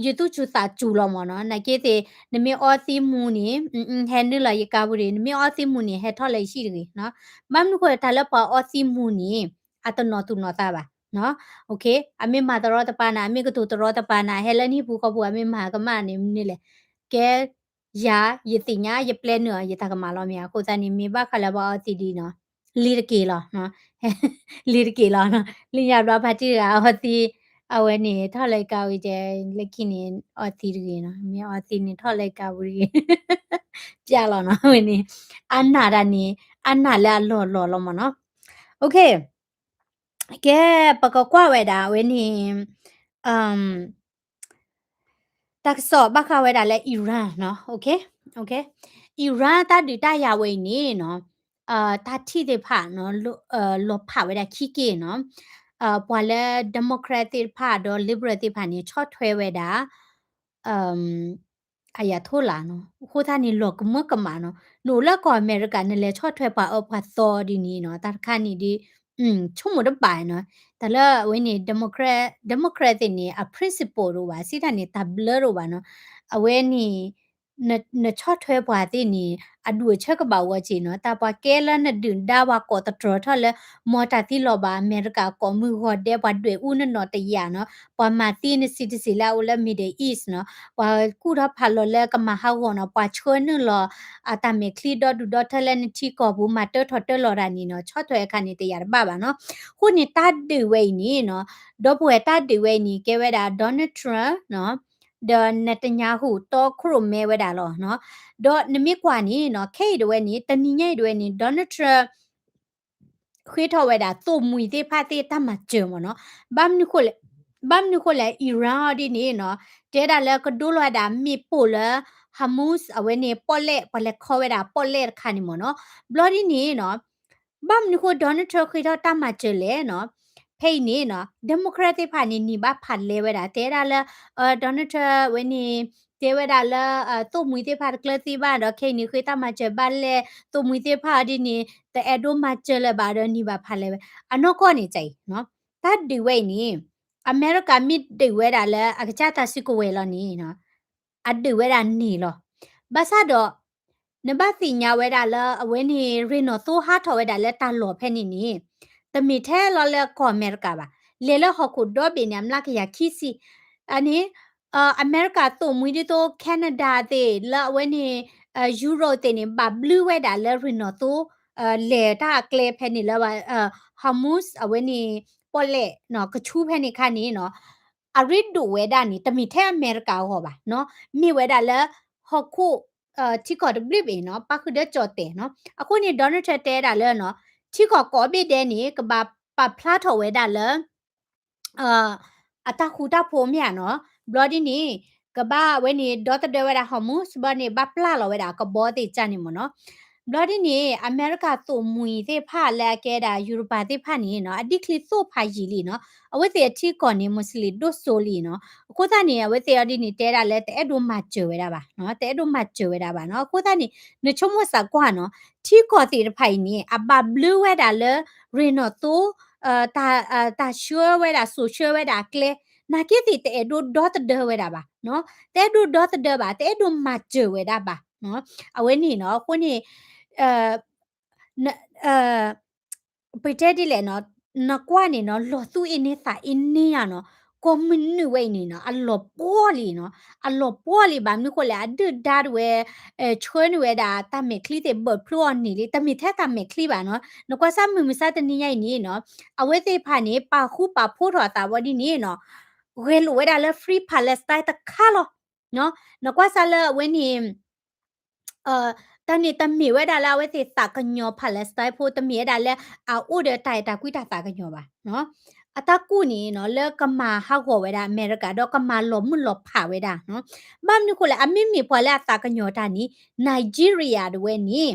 ယသူၣ်ဆူၣ်သးစူၤလီၤမ့ၢ်နီၤ, နာ်က့သ့ၣ် နမ့ၢ်အီသံးမူၤန့ၣ် ဟဲနုာ်လီၤယကါပူၤတဂ့ၤ, နမ့ၢ်အီသံးမူၤန့ၣ် ဟဲထီၣ်လၢယဟံၣ်တဂ့ၤနီၤ, ဘၣ်မနုၤဃိ တၢ်လၢပှၤအီသံးမူၤန့ၣ် အတနီၣ်သူၣ်နီၣ်သးဘၣ်နီၤ, အမ့ၢ်မၤတရီတပါနၤ အမ့ၢ်ကတိၤတရီတပါနၤ ဟဲလၢနဟံၣ်ပူၤဃီပူၤ အမ့ၢ်မၤကမၣ်န့ၣ် မနုၤလဲၣ်, ကဲ ယၤ ယသ့ၣ်ညါ ယပျဲနုာ်အီၤ ယတၢ်ကမၣ်လီၤမ့ၢ်ဧါ, အဃိသတးန့ၣ် မ့ၢ်ဘၣ်ဃးလၢပှၤအီသံးဒ်နီၤ, လံတက့ၢ်လီၤ လံတက့ၢ်လီၤနီၤ, လၢညါဘျီဖါတံၢ်တဂၤအီသံး, အဝဲန့ၣ် ထီၣ်လၢယကါဝံၤတဲ လၢခံန့ၣ် အီသံးတဂ့ၤနီၤ, မ့ၢ်အီသံးန့ၣ် ထီၣ်လၢယကါဝံၤတဂ့ၤ, ပျဲလီၤနီၤ, အဝဲန့ၣ် အါနၢ်တၢ်န့ၣ် အါနၢ်လၢအလီၢ်လီၢ်လီၤမ့ၢ်နီၤ, ကဲ ပကကွၢ်ဝဲဒၣ်အဝဲန့ၣ် တၢ်ကစီၣ်ဘၣ်ဃးဝဲဒၣ်လၢ Iran နီၤ, Iran တၢ်ဒုးတၢ်ယၤဝဲအံၤန့ၣ်နီၤ, တၢ်ထံၣ်သ့ၣ်တဖၣ် လီၤဖးဝဲဒၣ်ခံက့ၢ်နီၤ, ပှၤလၢ Democrat သ့ၣ်တဖၣ်ဒီး Liberal သ့ၣ်တဖၣ်န့ၣ် ဆီၣ်ထွဲဝဲဒၣ် အယၤထိၣ်လၢ်နီၤ, အဃိသတးန့ၣ် လီၤကမၢကမၣ်နီၤ, နအိၣ်လၢကီၢ်အမဲရကၤ နလဲၤဆီၣ်ထွဲပှၤအၢပှၤသီဒ်န့ၣ်နီၤ, တၢ်တခါန့ၣ်ဒ် ဆိကမိၣ်တဘၣ်နီၤ, တၢ်လၢအဝဲန့ၣ် Democrat Democrat သ့ၣ်န့ၣ် အ principle တအိၣ်ဘၣ်, စံးတၢ်န့ၣ် တၢ်ဘျၢတအိၣ်ဘၣ်နီၤ, အဝဲန့ၣ် နဆီၣ်ထွဲပှၤသ့ၣ်န့ၣ် အဒူၣ်အဆၢကဘၣ်ဂီၢ်စ့ၢ်နီၤ, တၢ်ပှၤကဲလၢနဒုၣ်ဒါပှၤကိးတတြီၤထီၣ်လၢ မ်တၢ်သံလီၤဘၣ် အမဲရကၤကိးမုၢ်ဂီၤဒဲး ပှၤဒွဲၣ်အူနနီၣ်တယာ်နီၤ, ပှၤမၤသံနစံးတစံးလၢအအိၣ်လၢ Middle East နီၤ, ပှၤကူၣ်ထီၣ်ဖးလီၤလၢကမၤဟးဂီၤနီၤ, ပှၤဆှၢနုာ်လီၤ အတၢ်မဲာ်ချံဒီဒူၣ်ဒီထၢလၢနထံကီၢ်ပူၤ မၤတၢထီၣ်တၢလီၤတၢ်န့ၣ်နီၤ, ဆီၣ်ထွဲအခါန့ၣ်တယာ်တဘၣ်ဘၣ်နီၤ, အဃိန့ၣ်တၢ်ဒုးဝဲအံၤန့ၣ်နီၤ, ဒီပုၢ်ဝဲၢ်တၢ်ဒုးဝဲအံၤန့ၣ် ကဲဝဲဒၣ် Donald Trump နီၤ, ဒီး Netanyahu တီခိၣ်ရိၣ်မဲဝဲဒၣ်လီၤနီၤ, ဒီးနမ့ၢ်ကွၢ်န့ၣ်နီၤ, ခဲအံၤဒၣ်ဝဲန့ၣ် တနံၤညါအံၤဒၣ်ဝဲန့ၣ် Donald Trump ဃ့ထီၣ်ဝဲဒၣ်သိၣ်မှံၤသ့ၣ်တဖၣ်သ့ၣ်တၢ်မၤစၢၤမ့ၢ်နီၤ, ဘၣ်မနုၤဃိလဲၣ်, ဘၣ်မနုၤဃိလဲၣ် Iran အီၤဒ်န့ၣ်နီၤ, တဲဒၣ်လၢကဒိလီၤဝဲဒၣ်မ့ၣ်ပိၢ်လၢ Hormuz အဝဲန့ၣ်ပီၣ်လဲၣ် ပှၤလဲၤခီဝဲဒၣ်ပီၣ်လဲၣ်တခါန့ၣ်မ့ၢ်နီၤ, ဘျီဒ်န့ၣ်နီၤ, ဘၣ်မနုၤဃိ Donald Trump ဃ့ထီၣ်တၢ်မၤစၢၤလဲၣ်နီၤ, ဖဲအံၤန့ၣ်နီၤ Democrat သ့ၣ်တဖၣ်န့ၣ် နံၤဘၣ်ဖးလဲဝဲဒၣ် တဲဒၣ်လၢ Donald Trump ဝဲန့ၣ် တဲဝဲဒၣ်လၢ သိၣ်မှံၤသ့ၣ်တဖၣ်တကျၢၤသံဘၣ်ဒီး ခဲအံၤန့ၣ် ဃ့တၢ်မၤစၢၤဘၣ်လဲၣ် သိၣ်မှံၤသ့ၣ်တဖၣ်အီၤဒ်န့ၣ် တအဲၣ်ဒိးမၤစၢၤလၢၤဘၣ်ဒီး နံၤဘၣ်ဖးလဲဝဲ အနီၢ်ကီၢ်န့ၣ် ကၢ်အံၤနီၤ တၢ်ဒုးဝဲအံၤန့ၣ် အမဲရကၤမ့ၢ်ဒုးဝဲဒၣ်လၢအကစၢ်တၢ်စုကဝဲၤလီၤန့ၣ် အဒုးဝဲဒၣ်န့ၣ်လီၤ. ဘၣ်ဆၣ်ဒီး နဘၣ်သ့ၣ်ညါဝဲဒၣ်လၢအဝဲန့ၣ် ရ့ၣ်နီၣ်သိဟးထီၣ်ဝဲဒၣ်လၢတၢ်လီၢ်ဖဲန့ၣ်န့ၣ် တမ့ၢ်ထဲလီၤလၢကီၢ်အမဲရကၤဘၣ်. လဲၤလၢဟီၣ်ခိၣ်ဒီဘ့ၣ်န့ၣ် အမျးကယၤခံဆံ အန့ၣ် အမဲရကၤသိၣ်မှံၤဒ်သိး Canada သ့ၣ် လၢအဝဲန့ၣ် Europe သ့ၣ်န့ၣ် ဘၣ်ဘျုးဝဲဒၣ်လၢရ့ၣ်နီၣ်သိ လဲၤတၢ်အကျဲဖဲန့ၣ်လၢ Hormuz အဝဲန့ၣ် ပီၣ်လဲၣ် ကဆူဖဲန့ၣ်ခါန့ၣ်နီၤ အရ့ဒိၣ်ဝဲဒၣ်န့ၣ် တမ့ၢ်ထဲအမဲရကၤအဂီၢ်ဘၣ်နီၤ မ့ၢ်ဝဲဒၣ်လၢ ဟီၣ်ခိၣ် ထံကီၢ်တဘျုးဘ့ၣ်နီၤ ပၣ်ဃုာ်ဒီးကၠီၣ်တဲာ်နီၤ အဃိန့ၣ် Donald Trump တဲဒၣ်လၢနီၤ ထံကီၢ်ကိးဘ့ၣ်ဒဲးန့ၣ် ကဘၣ်ပာ်ဖျါထီၣ်ဝဲဒၣ်လၢ အတၢ်ဃူတၢ်ဖိးမ့ၢ်ဧါနီၤ ဘျီဒ်န့ၣ် ကဘၣ်ဝဲန့ၣ် ဒီသဒၢဝဲဒၣ် Hormuz ဘျီန့ၣ် ဘၣ်ပျၢ်လီၤဝဲဒၣ်ကဘီသ့ၣ်ကၢ်န့ၣ်မ့ၢ်နီၤ ဘျီဒ်န့ၣ် အမဲရကၤသိၣ်မှံၤသ့ၣ်တဖၣ်လၢအကဲဒၣ် ယူရပၤသ့ၣ်တဖၣ်န့ၣ်နီၤ အဒံၣ်ချံသိၣ်ဖးယံာ်လံနီၤ အဝဲသ့ၣ်အထံကီၢ်န့ၣ် Muslim ဒိၣ်စိလံနီၤ အဃိသတးန့ၣ် အဝဲသ့ၣ်အီၤဒ်န့ၣ် တဲဒၣ်လၢတအဲၣ်ဒိးမၤစၢၤဝဲဒၣ်ဘၣ်နီၤ တအဲၣ်ဒိးမၤစၢၤဝဲဒၣ်ဘၣ်နီၤ အဃိသတးန့ၣ် နဆိကမိၣ်သးကွၢ်နီၤ ထံကီၢ်သ့ၣ်တဖၣ်အံၤန့ၣ် အဘၣ်ဘျုးဝဲဒၣ်လၢ ရ့ၣ်နီၣ်သိ တၢ်ဆှၢဝဲဒၣ် စိာ်ဆှၢဝဲဒၣ်အကျဲ, နာ်က့သ့ၣ်တအဲၣ်ဒိးဒီသဒၢဝဲဒၣ်ဘၣ်, တအဲၣ်ဒိးဒီသဒၢဘၣ်, တအဲၣ်ဒိးမၤစၢၤဝဲဒၣ်ဘၣ်. အဝဲန့ၣ်နီၤ အဃိန့ၣ် ပတဲဒ်လဲၣ်နီၤ, နကွၢ်န့ၣ်နီၤ လီၤသူၣ်အ့န့သးအ့န့ယါနီၤ, ကိးမုၢ်နုာ်ဝဲအံၤန့ၣ်နီၤ အလီၤပှီၢ်လံနီၤ, အလီၤပှီၢ်လံဘၣ်မနုၤဃိလဲၣ် အဒုၣ်ဒါတဝဲ ဆှၢန့ၢ်ဝဲဒၣ်တၢ်မဲာ်ချံသ့ၣ်ဘၢၣ်ဖျိအီၤန့ၣ်လံ, တမ့ၢ်ထဲတၢ်မဲာ်ချံဘၣ်နီၤ, နကွၢ်စၢ်မုၢ်မဆါတနံၤညါအံၤန့ၣ်နီၤ အဝဲသ့ၣ်တဖၣ်န့ၣ် ပာ်ဃူပာ်ဖိးထီၣ်အသးဝဲဒ်န့ၣ်နီၤ, ဂဲၤလိာ်ဝဲဒၣ်လၢ Free Palestine တခါလီၤ. နကွၢ်စၢ်လၢအဝဲန့ၣ် တၢ်န့ၣ်တမ့ၢ်ဝဲဒၣ်လၢအဝဲသ့ၣ်သးကညီၤ Palestine ဖိ တမ့ၢ်ဝဲဒၣ်လၢအအိၣ်ဒီးတၢ်အဲၣ်တၢ်ကွံတၢ်သးကညီၤဘၣ်. အတၢ်ကူၣ်န့ၣ်နီၤ လၢကမၤဟးဂီၤဝဲဒၣ်အမဲရကၤ ဒီးကမၤလီၤမုၢ်လီၤဖးဝဲဒၣ်. ဘၣ်မနုၤဃိလဲၣ် အမ့မ့ၢ်ပှၤလၢအသးကညီၤတၢ်န့ၣ် Nigeria တဝဲန့ၣ်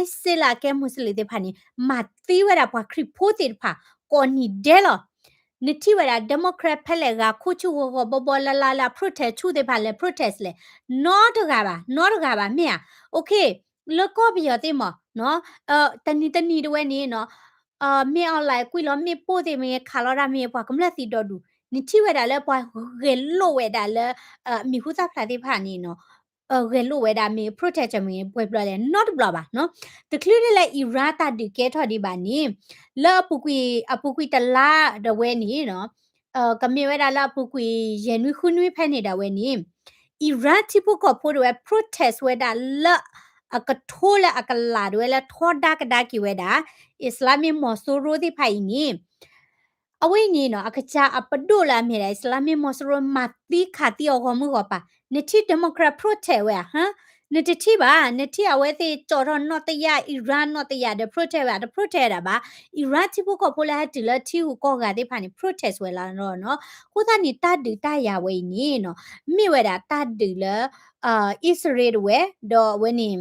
ISIS လၢအကဲ Muslim သ့ၣ်တဖၣ်န့ၣ် မၤသံဝဲဒၣ်ပှၤခရံာ်ဖိသ့ၣ်တဖၣ် ကိးနံၤဒဲးလီၤ. နထံၣ်ဝဲဒၣ် Democrat ဖဲလဲၣ်ဂၤ ခိၣ်ဆူၣ်ဂီၤဂီၤဘီဘီလၢ်လၢ်လၢအ protest ဆူၣ်သ့ၣ်တဖၣ်လဲၤ protest လဲၣ်, နီတဂၤဘၣ်, နီတဂၤဘၣ် မ့ၢ်ဧါ. OK, လၢကီၢ်ပယီၤသ့ၣ်မး တနံၤတနံၤတဝဲန့ၣ်နီၤ မ့ၢ် online ကွံာ်လီၤမ့ၣ်ပိၢ်သ့ၣ်မ့ၢ် ခးလီၤတၢ်မ့ၢ် ပှၤကမျၢၢ်သံဒီဒူၣ်, နထံၣ်ဝဲဒၣ်လၢပှၤဂဲၤလိာ်ဝဲဒၣ်လၢ မံၤဟူသၣ်ဖျါသ့ၣ်တဖၣ်န့ၣ်နီၤ ဂဲၤလိာ်ဝဲဒၣ်မ့ၢ် protest မ့ၢ် ပှဲၤဘျီလဲၣ် နီတဘျီဘၣ်နီၤ. တချုးဒ်လဲၣ် Iran တၢ်ဒုးကဲထီၣ်ဒံးဘၣ်န့ၣ် လၢအပူၤကွံာ် အပူၤကွံာ်တလါဒၣ်ဝဲန့ၣ်နီၤ ကမ့ၢ်ဝဲဒၣ်လၢအပူၤကွံာ်ယဲၢ်နွံဃုနွံဖဲန့ၣ်ဒၣ်ဝဲန့ၣ် Iran ထံဖိကီၢ်ဖိဒၣ်ဝဲ protest ဝဲဒၣ်လၢအကထိလၢအကလးဒၣ်ဝဲလၢထီဒါကဒါက့ၤဝဲဒၣ် Islamic မီၤစိရိၤသ့ၣ်တဖၣ်အံၤန့ၣ် အဝဲအံၤန့ၣ်နီၤ အကစၢ်အပဒိၣ်လၢအမ့ၢ်ဒၣ် Islamic မီၤစိရိၤ မၤသံခးသံအီၤဂီၢ်မုၢ်ဂီၢ်ပၤ, နထံၣ် Democrat protest ဝဲဧါ, ဟါ, နတထံၣ်ဘၣ်, နထံၣ်အဝဲသ့ၣ်ကၠီၣ်ထီၣ်နီၣ်တယာ် Iran နီၣ်တယာ်ဒီး protest ဝဲဧါ, တ protest ဒၣ်ဘၣ်. Iran ထံဖိကီၢ်ဖိလၢဟဲတုၤလၢထံဂုၤကီၢ်ဂၤသ့ၣ်တဖၣ်န့ၣ် protest ဝဲလီၤနီၤ. အဃိသတးန့ၣ် တၢ်ဒုးတၢ်ယၤဝဲအံၤန့ၣ်နီၤ မ့ၢ်ဝဲဒၣ်တၢ်ဒုးလၢ အံၣ်စရ့လးတဝဲ ဒီးအဝဲန့ၣ်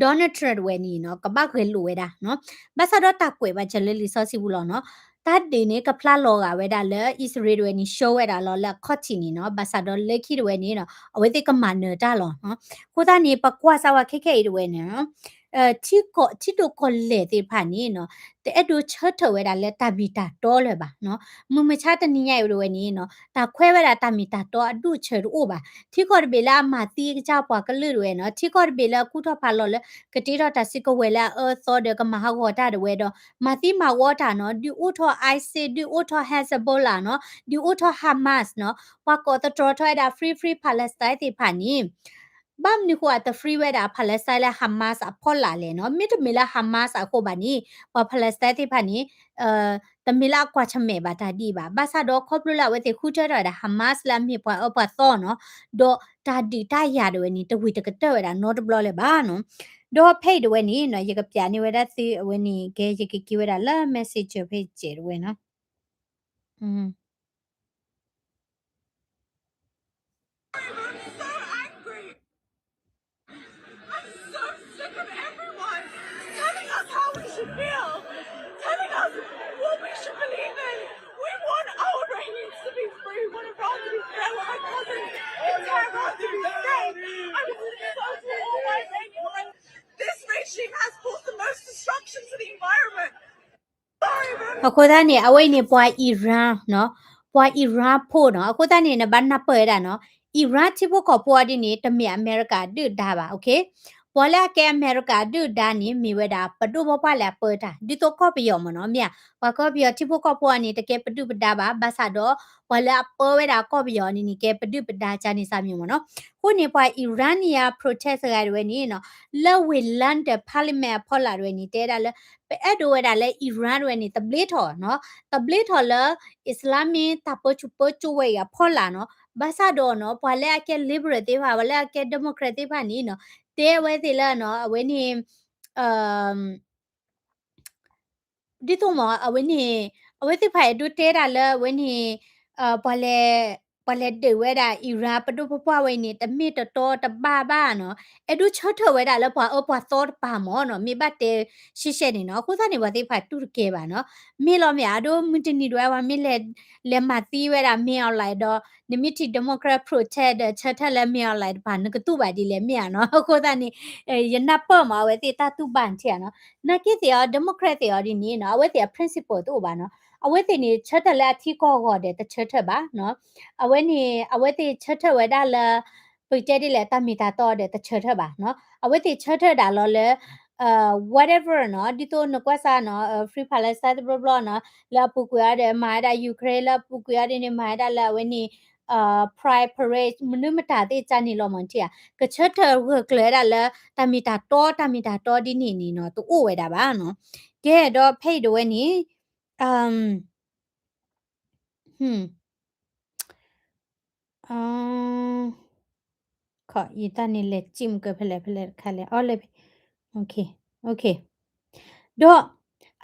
Donald Trump တဝဲန့ၣ်နီၤ ကဘၣ်ဂဲၤလိာ်ဝဲဒၣ်နီၤ. ဘၣ်ဆၣ်ဒီးတၢ်ကွဲးဘၣ်စၢၤလၢလံာ်စီဆှံပူၤလီၤနီၤ. တၢ်ဒုးန့ၣ် ကဖျါလီၤဂာ်ဝဲဒၣ်လၢအံၣ်စရ့လးတဝဲန့ၣ် ဆှၢဝဲဒၣ်လီၤလၢအခီၣ်ထံးန့ၣ်နီၤ. ဘၣ်ဆၣ်ဒီးလၢခံတဝဲန့ၣ်နီၤ အဝဲသ့ၣ်ကမၤနၢၤတၢ်လီၤနီၤ. အဃိသတးန့ၣ် ပကွၢ်စၢ်ဝဲခဲခဲအံၤတဝဲန့ၣ် ထံကီၢ် ထံဒိၣ်ကီၢ်လဲၢ်သ့ၣ်တဖၣ်န့ၣ်နီၤ တအဲၣ်ဒိးဆၢထၢၣ်ဝဲဒၣ်လၢတၢ်မ့ၢ်တၢ်တီလၢၤဘၣ်နီၤ. မုၢ်မဆါတနံၤညါအံၤတဝဲန့ၣ်နီၤ တၢ်ခွဲးဝဲဒၣ်တၢ်မ့ၢ်တၢ်တီအဒူၣ်အဆၢတအိၣ်ဘၣ်. ထံကီၢ်တဘ့ၣ်လၢအမၤသံကစၢ်ပှၤကလုာ်တဝဲနီၤ, ထံကီၢ်တဘ့ၣ်လၢအကူၣ်ထီၣ်ဖးလီၤလၢ ကတ့ထီၣ်တၢ်စုကဝဲၤလၢအအၢအသီဒီးကမၤဟးဂီၤတၢ်တဝဲဒီး မၤသံမၤဝီတၢ်နီၤ, ဒုးအိၣ်ထီၣ် ISIS, ဒုးအိၣ်ထီၣ် Hezbollah နီၤ, ဒုးအိၣ်ထီၣ် Hamas နီၤ, ပှၤကိးသတြီၤထီၣ်ဝဲဒၣ် Free Free Palestine သ့ၣ်တဖၣ်န့ၣ် ဘၣ်မနုၤဃိအတ free ဝဲဒၣ် Palestine လၢ Hamas အဖီလာ်လဲၣ်နီၤ. မ့တမ့ၢ်လၢ Hamas အဃိဘၣ်န့ၣ် ပှၤ Palestine သ့ၣ်တဖၣ်န့ၣ် တမ့ၢ်လၢအကွၢ်ဆၢၣ်မဲာ်ဘၣ်တၢ်ဒ်အံၤဘၣ်. ဘၣ်ဆၣ်ဒီးခီဖျိလၢအဝဲသ့ၣ်ဃုထၢထီၣ်ဝဲဒၣ် Hamas လၢအမ့ၢ်ပှၤအၢပှၤသီနီၤ, ဒီးတၢ်ဒုးတၢ်ယၤတဝဲန့ၣ် တဝံၤတကတၢၢ်ဝဲဒၣ်နီတဘျီလၢၤဘၣ်နီၤ. ဒီးဖဲအံၤတဝဲန့ၣ်နီၤ ယကပျးန့ၢ်ဝဲဒၣ်သုအဝဲန့ၣ် ကဲ ယကက့ၤဝဲဒၣ်လၢ Messenger ဖဲစဲးတဝဲနီၤ. I'm so angry. I'm so sick of everyone telling us how we should feel, telling us what we should believe in. We want our Rohingyas to be free. We want Iran to be free. I want my cousins in Tehran to be safe. I want to say to all my Rohingyas, this regime has caused the most destruction to the environment. အဃိသတးန့ၣ် အဝဲအံၤန့ၣ် ပှၤ Iran နီၤ, ပှၤ Iran ဖိနီၤ. အဃိသတးန့ၣ် နဘၣ်နၢ်ပၢၢ်ဝဲဒၣ်နီၤ, Iran ထံဖိကီၢ်ဖိအီၤဒ်န့ၣ် တမ့ၢ်အမဲရကၤအဒုၣ်ဒါဘၣ်, OK? ပှၤလၢအကဲအမဲရကၤအဒုၣ်ဒါန့ၣ် မ့ၢ်ဝဲဒၣ်ပဒိၣ်ပပှၢ်လၢအပၢတၢ် ဒ်သိးကီၢ်ပယီၤမ့ၢ်နီၤ, မ့ၢ်ဧါ. ပှၤကီၢ်ပယီၤထံဖိကီၢ်ဖိအီၤန့ၣ် တကဲပဒုၣ်ပဒါဘၣ်, ဘၣ်ဆၣ်ဒီး ပှၤလၢအပၢဝဲဒၣ်ကီၢ်ပယီၤန့ၣ်န့ၣ် ကဲပဒုၣ်ပဒါကန့ၣ်စၢ်မ့ၢ်မ့ၢ်နီၤ. အဃိန့ၣ် ပှၤ Iranian protest တဂၤတဝဲန့ၣ်နီၤ, လၢဝ့ၢ် London Parliament အဖီလာ်တဝဲန့ၣ် တဲဒၣ်လၢ ပအဲၣ်ဒိးဝဲဒၣ်လၢ Iran တဝဲန့ၣ် သဘျ့ထီၣ်နီၤ, သဘျ့ထီၣ်လၢ Islamic တၢ်ပၢဆူၣ်ပၢစိဝဲအံၤအဖီလာ်နီၤ. ဘၣ်ဆၣ်ဒီးနီၤ ပှၤလၢအကဲ liberal သ့ၣ်တဖၣ် ပှၤလၢအကဲ democrat သ့ၣ်တဖၣ်န့ၣ်နီၤ တဲဝဲသ့ၣ်လၢနီၤ အဝဲန့ၣ် ဒ်သိးမ့ၢ် အဝဲန့ၣ် အဝဲသ့ၣ်တဖၣ်အဲၣ်ဒိးတဲဒၣ်လၢအဝဲန့ၣ် ပှၤလဲၤ ပှၤလဲၤဒုးဝဲဒၣ် Iran ပဒိၣ်ပပှၢ်ဝဲအံၤန့ၣ် တမ့ၢ်တတီတဘၣ်ဘၣ်နီၤ, အဲၣ်ဒိးဆၢထၢၣ်ဝဲဒၣ်လၢပှၤအၢပှၤသီတပၤမၢ်နီၤ, မ့ၢ်ဘၣ်တဲရှဲရှဲန့ၣ်နီၤ, အဃိသတးန့ၣ် ပှၤသ့ၣ်တဖၣ်တူၢ်တကဲဘၣ်နီၤ, မ့ၢ်လီၤမ့ၢ်ဧါ, အဒိ မုၢ်တနံၤဒၣ်ဝဲ ပှၤမ့ၢ်လဲၤ လဲၤမၤသံဝဲဒၣ် မင်းအောင်လှိုင် ဒီး နမ့ၢ်ထံၣ် Democrat protest ဒီး ဆၢထၢၣ်လၢ မင်းအောင်လှိုင် တပၤ နကတူၢ်ဘၣ်ဒ်လဲၣ်မ့ၢ်ဧါနီၤ, အဃိသတးန့ၣ် ယနၢ်ပၢၢ်မး အဝဲသ့ၣ်တၢ်တူၢ်ဘၣ်ထံၣ်ဧါနီၤ, နာ်က့သ့ၣ်အီၤ Democrat သ့ၣ်အီၤဒ်န့ၣ်နီၤ, အဝဲသ့ၣ်အ principle တအိၣ်ဘၣ်နီၤ, အဝဲသ့ၣ်န့ၣ် ဆၢထၢၣ်လၢအထံကီၢ်အဂီၢ်ဒီး တဆၢထၢၣ်ဘၣ်နီၤ, အဝဲန့ၣ် အဝဲသ့ၣ်ဆၢထၢၣ်ဝဲဒၣ်လၢ ပကတဲဒ်လဲၣ် တၢ်မ့ၢ်တၢ်တီဒီး တဆၢထၢၣ်ဘၣ်နီၤ, အဝဲသ့ၣ်ဆၢထၢၣ်ဒၣ်လီၤလၢ whatever နီၤ, ဒ်သိးနကွၢ်စၢ်နီၤ, Free Palestine တဘျီဘျီနီၤ, လၢအပူၤကွံာ်အီၤဒီး မၤဝဲဒၣ် Ukraine လၢအပူၤကွံာ်အီၤဒ်န့ၣ် မၤဝဲဒၣ်လၢအဝဲန့ၣ် Pride Parade မနုၤမတၤသ့ၣ်ကန့ၣ်လီၤမၢ်ထံၣ်ဧါ, ကဆၢထၢၣ်ဂၢၢ်ကျၢၤဝဲဒၣ်လၢ တၢ်မ့ၢ်တၢ်တီ တၢ်မ့ၢ်တၢ်တီဒ်န့ၣ်န့ၣ်နီၤ တအိၣ်ဝဲဒၣ်ဘၣ်နီၤ, ကဲဒီးဖဲအံၤဒၣ်ဝဲန့ၣ် ခီ ယတၢ်န့ၣ်လဲၤစံၣ်မုၢ်ကဖဲလဲၣ်ဖဲလဲၣ်တခါလဲၣ်, အီလဲၣ်, ဒီး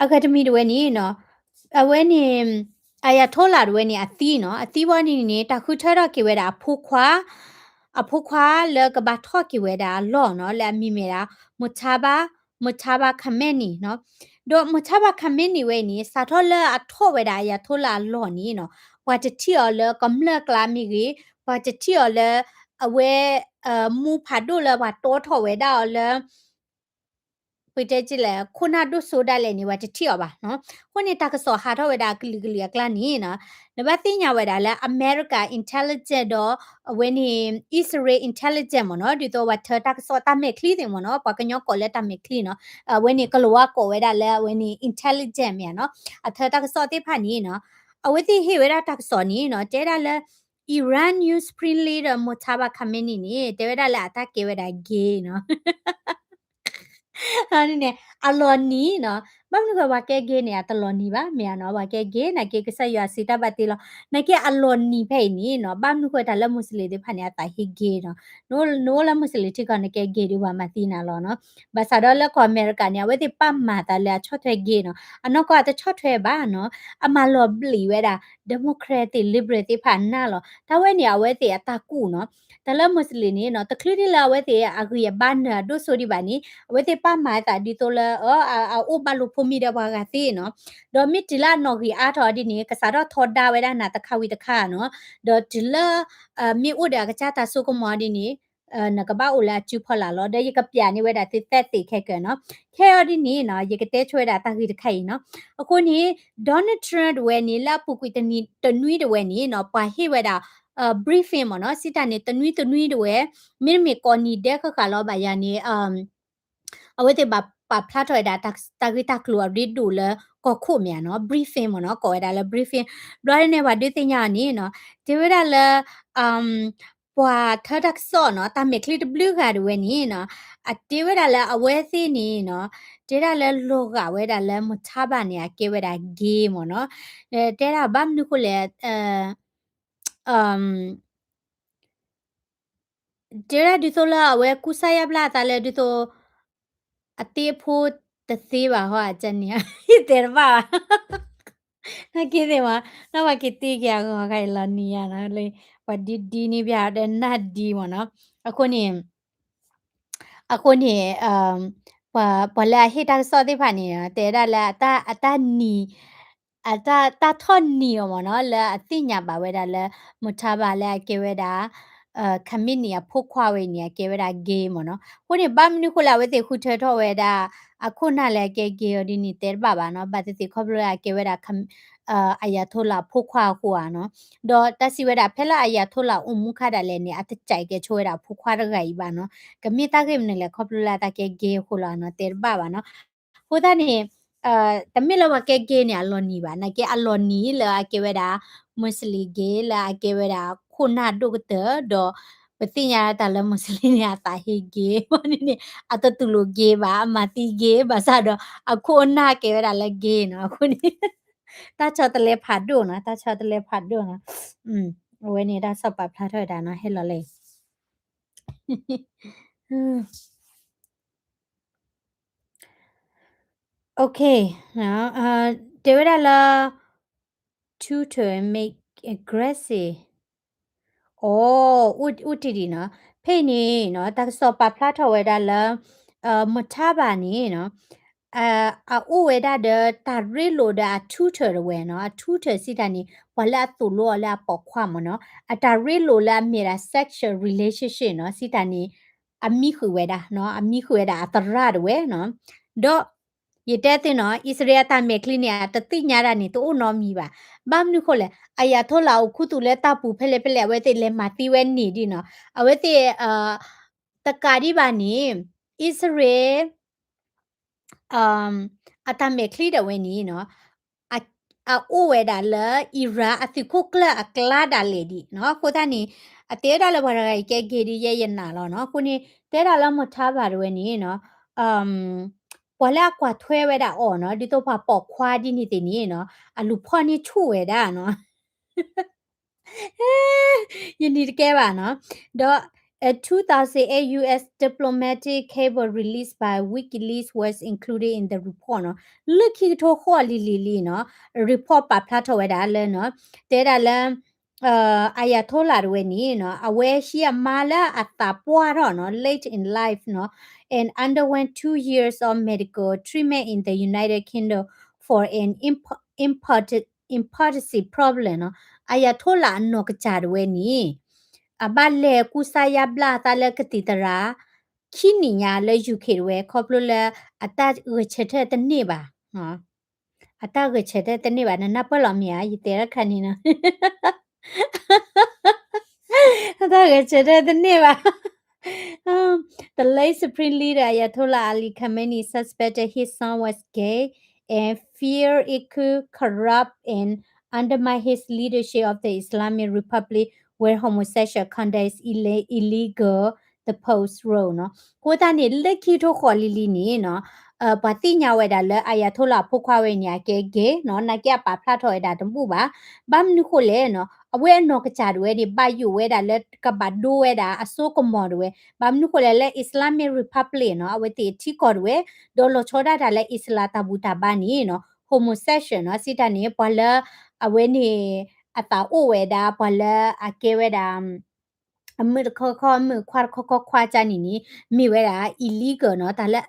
အဂၤတမံၤဒၣ်ဝဲန့ၣ်နီၤ, အဝဲန့ၣ် Ayatollah ဒၣ်ဝဲန့ၣ် အသံနီၤ, အသံဝဲန့ၣ်န့ၣ် တၢ်ဃုထၢထီၣ်က့ၤဝဲဒၣ်အဖိခွါ, အဖိခွါလၢကဘၣ်ထီၣ်က့ၤဝဲဒၣ်အလီၢ်နီၤ, လၢအမံၤမ့ၢ်ဒၣ် Mojtaba, Mojtaba Khomeini နီၤ, ဒီး Mojtaba Khomeini ဝဲအံၤန့ၣ် စးထီၣ်လၢအထီၣ်ဝဲဒၣ် Ayatollah အလီၢ်န့ၣ်နီၤ, ပှၤတထံၣ်အီၤလၢကမျၢၢ်ကျါမ့ၢ်ဂ့ၤ, ပှၤတထံၣ်အီၤလၢ အဝဲ မူဖးဒိၣ်လၢပှၤတီထီၣ်ဝဲဒၣ်အီၤလၢ ပတဲလဲၣ် ခိၣ်နၢ်ဒိၣ်စိဒၣ်လဲာ်န့ၣ် ပှၤတထံၣ်အီၤဘၣ်နီၤ. အဃိန့ၣ် တၢ်ကစီၣ်ဟးထီၣ်ဝဲဒၣ်ကလုာ်ကလုာ်အကျါန့ၣ်နီၤ, နဘၣ်သ့ၣ်ညါဝဲဒၣ်လၢ America intelligence ဒီး အဝဲန့ၣ် Israel intelligence မ့ၢ်နီၤ, ဒ်သိးပှၤထၢတၢ်ကစီၣ်တၢ်မဲာ်ချံသ့ၣ်မ့ၢ်နီၤ, ပှၤကညီကိးလၢတၢ်မဲာ်ချံနီၤ, အဝဲန့ၣ် ကလၤဝါကိးဝဲဒၣ်လၢအဝဲန့ၣ် intelligence မ့ၢ်ဧါနီၤ, အထၢတၢ်ကစီၣ်သ့ၣ်တဖၣ်န့ၣ်နီၤ, အဝဲသ့ၣ်ဟ့ၣ်ဝဲဒၣ်တၢ်ကစီၣ်န့ၣ်နီၤ, တဲဒၣ်လၢ Iran new Supreme Leader Mojtaba Khomeini န့ၣ် တဲဝဲဒၣ်လၢအတၢ်ကဲဝဲဒၣ် gay နီၤ. န့ၣ် အလီၤနံၤနီၤ, ဘၣ်မနုၤဃိပှၤကဲ gay န့ၣ် အတလီၤနံၤဘၣ် မ့ၢ်ဧါနီၤ, ပှၤကဲ gay နာ်က့ ကစၢ်ယွၤစံးတၢ်ဘၣ်တ့လီၤ, နာ်က့အလီၤနံၤဖဲအံၤန့ၣ်နီၤ, ဘၣ်မနုၤဃိတၢ်လၢ Muslim သ့ၣ်တဖၣ်န့ၣ် အသးဟ့ gay နီၤ, နအိၣ်လၢ Muslim ထံကီၢ် နကဲ gay ဒီးပှၤမၤသံနၤလီၤနီၤ. ဘၣ်ဆၣ်ဒီးလၢကီၢ်အမဲရကၤန့ၣ် အဝဲသ့ၣ်ပာ်မၤသးလၢအဆီၣ်ထွဲ gay နီၤ, အနီၢ်ကီၢ်အတဆီၣ်ထွဲဘၣ်နီၤ, အမၤလီၤဘျံးဝဲဒၣ် democratic liberal သ့ၣ်တဖၣ်နၢ်လီၤ, တၢ်ဝဲန့ၣ် အဝဲသ့ၣ်အတၢ်ကူၣ်နီၤ. တၢ်လၢ Muslim န့ၣ်နီၤ, တချုးဒ်လၢအဝဲသ့ၣ်အဂံၢ်အဘါနၢၤအဒိၣ်စိဒံးဘၣ်န့ၣ် အဝဲသ့ၣ်ပာ်မၤသးဒ်သိးလၢ အအိၣ်ဘၣ်လိာ်ဖိးမံဒီးပှၤဂၤသ့နီၤ, ဒီးမ့ၢ်တုၤလၢအနီၣ်ဂံၢ်အါထီၣ်ဒ်န့ၣ် ကစးထီၣ်ထီဒါဝဲဒၣ်နၤတခါဝံၤတခါနီၤ, ဒီးတုၤလၢ မ့ၢ်အိၣ်ဒီးအကစၢ်တၢ်စိကမီၤဒ်န့ၣ် နကဘၣ်အိၣ်လၢအစုဖီလာ်လီၤ. ဒီးယကပျးန့ၢ်ဝဲဒၣ်သုသဲသ့ၣ်ခဲကၢနီၤ. ခဲအံၤဒ်န့ၣ်နီၤ, ယကတဲဆိဝဲဒၣ်တၢ်ဂ့ၢ်တခါအံၤနီၤ. အဃိန့ၣ် Donald Trump တဝဲန့ၣ် လၢအပူၤကွံာ်တနံၤတနွံတဝဲန့ၣ်နီၤ, ပှၤဟ့ၣ်ဝဲဒၣ် briefing မ့ၢ်နီၤ, စံးတၢ်န့ၣ် တနွံတနွံတဝဲ, မ့တမ့ၢ်ကိးနံၤဒဲးဃၣ်ဃၣ်လီၤဘၣ်ယၤန့ၣ် အဝဲသ့ၣ်ဘၣ်ပာ်ဖျါထီၣ်ဝဲဒၣ် တၢ်ဂ့ၢ်တၢ်ကျိၤအရ့ဒိၣ်လၢကီၢ်ခိၣ်မ့ၢ်ဧါနီၤ, briefing မ့ၢ်နီၤ, ကိးဝဲဒၣ်လၢ briefing. ဘျီန့ၣ် ပှၤဒုးသ့ၣ်ညါအီၤန့ၣ်နီၤ, တဲဝဲဒၣ်လၢ ပှၤထၢတၢ်ကစီၣ်နီၤ, တၢ်မဲာ်ချံတဘျုးဂၤတဝဲန့ၣ်နီၤ, အတဲဝဲဒၣ်လၢအဝဲသ့ၣ်န့ၣ်နီၤ, တဲဒၣ်လၢလီၤဂာ်ဝဲဒၣ်လၢ Mojtaba န့ၣ် အကဲဝဲဒၣ် gay မ့ၢ်နီၤ, တဲဒၣ်ဘၣ်မနုၤဃိလဲၣ် တဲဒၣ်ဒ်သိးလၢအဝဲကူစါယါဘျါအသးလၢဒ်သိး အသ့အဖိတသ့ဘၣ်ဟီ အကန့ၣ် ယတဲတဘၣ်ဘၣ် နာ်က့သ့ၣ်မး, နီၢ်ပှၤက့ၤတ့က့ၤအဂီၢ်ခါအံၤလီၤနံၤယါနီၤ, လၢပှၤဒ်ဒ်န့ၣ်ဘၣ်ဒီးနၢ်ဒ်မ့ၢ်နီၤ, အဃိန့ၣ် အဃိန့ၣ် ပှၤလၢအဟ့ၣ်တၢ်ကစီၣ်သ့ၣ်တဖၣ်န့ၣ် တဲဒၣ်လၢအတၢ်နံၤ အတၢ်ထီၣ်နံၤအီၤမ့ၢ်နီၤ လၢအသ့ၣ်ညါဘၣ်ဝဲဒၣ်လၢ Mojtaba လၢအကဲဝဲဒၣ် Khamenei အဖိခွါဝဲအံၤန့ၣ် အကဲဝဲဒၣ် gay မ့ၢ်နီၤ. အဃိန့ၣ် ဘၣ်မနုၤဃိလၢအဝဲသ့ၣ်ဃုထၢထီၣ်ဝဲဒၣ် အခိၣ်နၢ်လၢအကဲ gay အီၤဒ်န့ၣ် တဲတဘၣ်ဘၣ်နီၤ. ဘၣ်သ့ၣ်သ့ၣ်ခီဖျိလၢအကဲဝဲဒၣ် Ayatollah အဖိခွါအဃိဧါနီၤ. ဒီးတၢ်စံးဝဲဒၣ် ဖဲလၢ Ayatollah အိၣ်မူခါဒၣ်လဲာ်န့ၣ် အတကးကဲဆိဝဲဒၣ်အဖိခွါတဂၤအံၤဘၣ်နီၤ. ကမ့ၢ်တၢ်ဂ့ၢ်မနုၤလဲၣ် ခီဖျိလၢအတၢ်ကဲ gay အဃိလီၤနီၤ တဲတဘၣ်ဘၣ်နီၤ. အဃိသတးန့ၣ် တမ့ၢ်လၢပှၤကဲ gay န့ၣ် အလီၤနံၤဘၣ်. နာ်က့အလီၤနံၤလၢအကဲဝဲဒၣ် Muslim gay လၢအကဲဝဲဒၣ်ခိၣ်နၢ်ဒိၣ်ကတၢၢ် ဒီးပသ့ၣ်ညါတၢ်လၢ Muslim န့ၣ် အသးဟ့ gay န့ၣ် အတတူၢ်လိာ် gay ဘၣ်, အမၤသံ gay ဘၣ်ဆၣ်ဒီး အခိၣ်အနၢ်ကဲဝဲဒၣ်လၢ gay နီၤ. အဃိန့ၣ် တၢ်ဆီတလဲဖးဒိၣ်နီၤ, တၢ်ဆီတလဲဖးဒိၣ်နီၤ. အဝဲန့ၣ်တၢ်ဆီပာ်ဖျါထီၣ်ဝဲဒၣ်နီၤ, ဟဲလီၤလၢ Okay, တဲဝဲဒၣ်လၢ tutor make aggressive အိၣ်တ့ၢ်ဒံးနီၤ. ဖဲအံၤန့ၣ်နီၤ တၢ်ကစီၣ်ပာ်ဖျါထီၣ်ဝဲဒၣ်လၢ Motaba န့ၣ်နီၤ အအိၣ်ဝဲဒၣ်ဒီးတၢ်ရ့လိာ်ဒီးအ tutor တဝဲနီၤ. အ tutor စံးတၢ်န့ၣ် ပှၤလၢအသိၣ်လိအီၤလၢအပိာ်ခွါမ့ၢ်နီၤ. အတၢ်ရ့လိာ်လၢအမ့ၢ်ဒၣ် sexual relationship နီၤ စံးတၢ်န့ၣ် အမံဃုာ်ဝဲဒၣ်နီၤ အမံဃုာ်ဝဲဒၣ်အသရၣ်တဝဲနီၤ. ဒီး ယတဲသုနီၤ အံၣ်စရ့လးအတၢ်မဲာ်ချံန့ၣ် အတသ့ၣ်ညါတၢ်န့ၣ် တအိၣ်နီတမံၤဘၣ်. ဘၣ်မနုၤဃိလဲၣ် အယၤထိလးအိၣ်ခူသူၣ်လၢတၢ်ပူၤဖဲလဲၣ်ဖဲလဲၣ် အဝဲသ့ၣ်လဲၤမၤသံဝဲန့ၣ်ဒံးနီၤ. အဝဲသ့ၣ် တကးဒံးဘၣ်န့ၣ် အံၣ်စရ့လး အတၢ်မဲာ်ချံဒၣ်ဝဲန့ၣ်နီၤ အအိၣ်ဝဲဒၣ်လၢ Iran အသုးခိၣ်ကျၢၢ်အကျါဒၣ်လဲာ်ဒံးနီၤ. အဃိသတးန့ၣ် အတဲဒၣ်လၢပှၤတဂၤအံၤကဲ gay ဒ်ယဲယနာ်လီၤနီၤ. အဃိန့ၣ် တဲဒၣ်လၢ Motaba တဝဲန့ၣ်နီၤ ပှၤလၢအကွၢ်ထွဲဝဲဒၣ်အီၤနီၤ ဒ်သိးပှၤပိာ်ခွါဒ်န့ၣ်သ့ၣ်န့ၣ်နီၤ အလူၤဖီၣ်န့ၢ်ဆူၣ်ဝဲဒၣ်နီၤ. ယနံၤတကဲဘၣ်နီၤ. ဒီး a two thousand eight U S diplomatic cable released by Wikileaks was included in the report နီၤ. လၢခံကထိဃိးလံၤလံၤလံနီၤ report ပာ်ဖျါထီၣ်ဝဲဒၣ်လၢနီၤ တဲဒၣ်လၢ Ayatollah တဝဲန့ၣ်နီၤ အဝဲဟံးအမါလၢအသးပှၢ်ထီၣ်နီၤ late in life နီၤ and underwent two years of medical treatment in the United Kingdom for an imp- impotent- impotency problem နီၤ. Ayatollah အနီၢ်ကစၢ်တဝဲန့ၣ် အဘၣ်လဲၤကူစါယါဘျါအသးလၢကသံၣ်သရၣ် ခံနံၣ်ညါလၢ U K တဝဲ ခီဖျိလၢအတၢ်ဂဲၤဆၢထၢၣ်တန့ၢ်ဘၣ် အတၢ်ဂဲၤဆၢထၢၣ်တန့ၢ်ဘၣ် နနၢ်ပၢၢ်လီၤမ့ၢ်ဧါ ယတဲတခါန့ၣ်နီၤ အတၢ်ဂဲၤဆၢထၢၣ်တန့ၢ်ဘၣ် The late Supreme Leader Ayatollah Ali Khamenei suspected his son was gay and feared it could corrupt and undermine his leadership of the Islamic Republic where homosexual conduct is ille- illegal, the Post wrote နီၤ. အဃိသတးန့ၣ် လၢခံကထိဃိးလံၤလံၤန့ၣ်နီၤ ပှၤသ့ၣ်ညါဝဲဒၣ်လၢ Ayatollah အဖိခွါဝဲန့ၣ် အကဲ gay နီၤ နာ်က့အပာ်ဖျါထီၣ်ဝဲဒၣ်တဘူၣ်ဘၣ်. ဘၣ်မနုၤဃိလဲၣ်နီၤ အဝဲအနီၢ်ကစၢ်တဝဲန့ၣ် ဘၣ်ယိၣ်ဝဲဒၣ်လၢကဘၣ်ဒိဝဲဒၣ်အစိကမီၤတဝဲ ဘၣ်မနုၤဃိလဲၣ်လၢ Islamic Republic နီၤ အဝဲသ့ၣ်ထံကီၢ်တဝဲ ဒီးလီၤဆီဒၣ်တၢ်လၢ Islam တၢ်ဘူၣ်တၢ်ဘါန့ၣ်နီၤ homosexual နီၤ စံးတၢ်န့ၣ် ပှၤလၢ အဝဲန့ၣ် အသးအိၣ်ဝဲဒၣ် ပှၤလၢအကဲဝဲဒၣ် အမုၣ်တခီခီမုၣ် ခွါတခီခီခွါကၢ်န့ၣ်န့ၣ် မ့ၢ်ဝဲဒၣ် illegal နီၤ တၢ်လၢ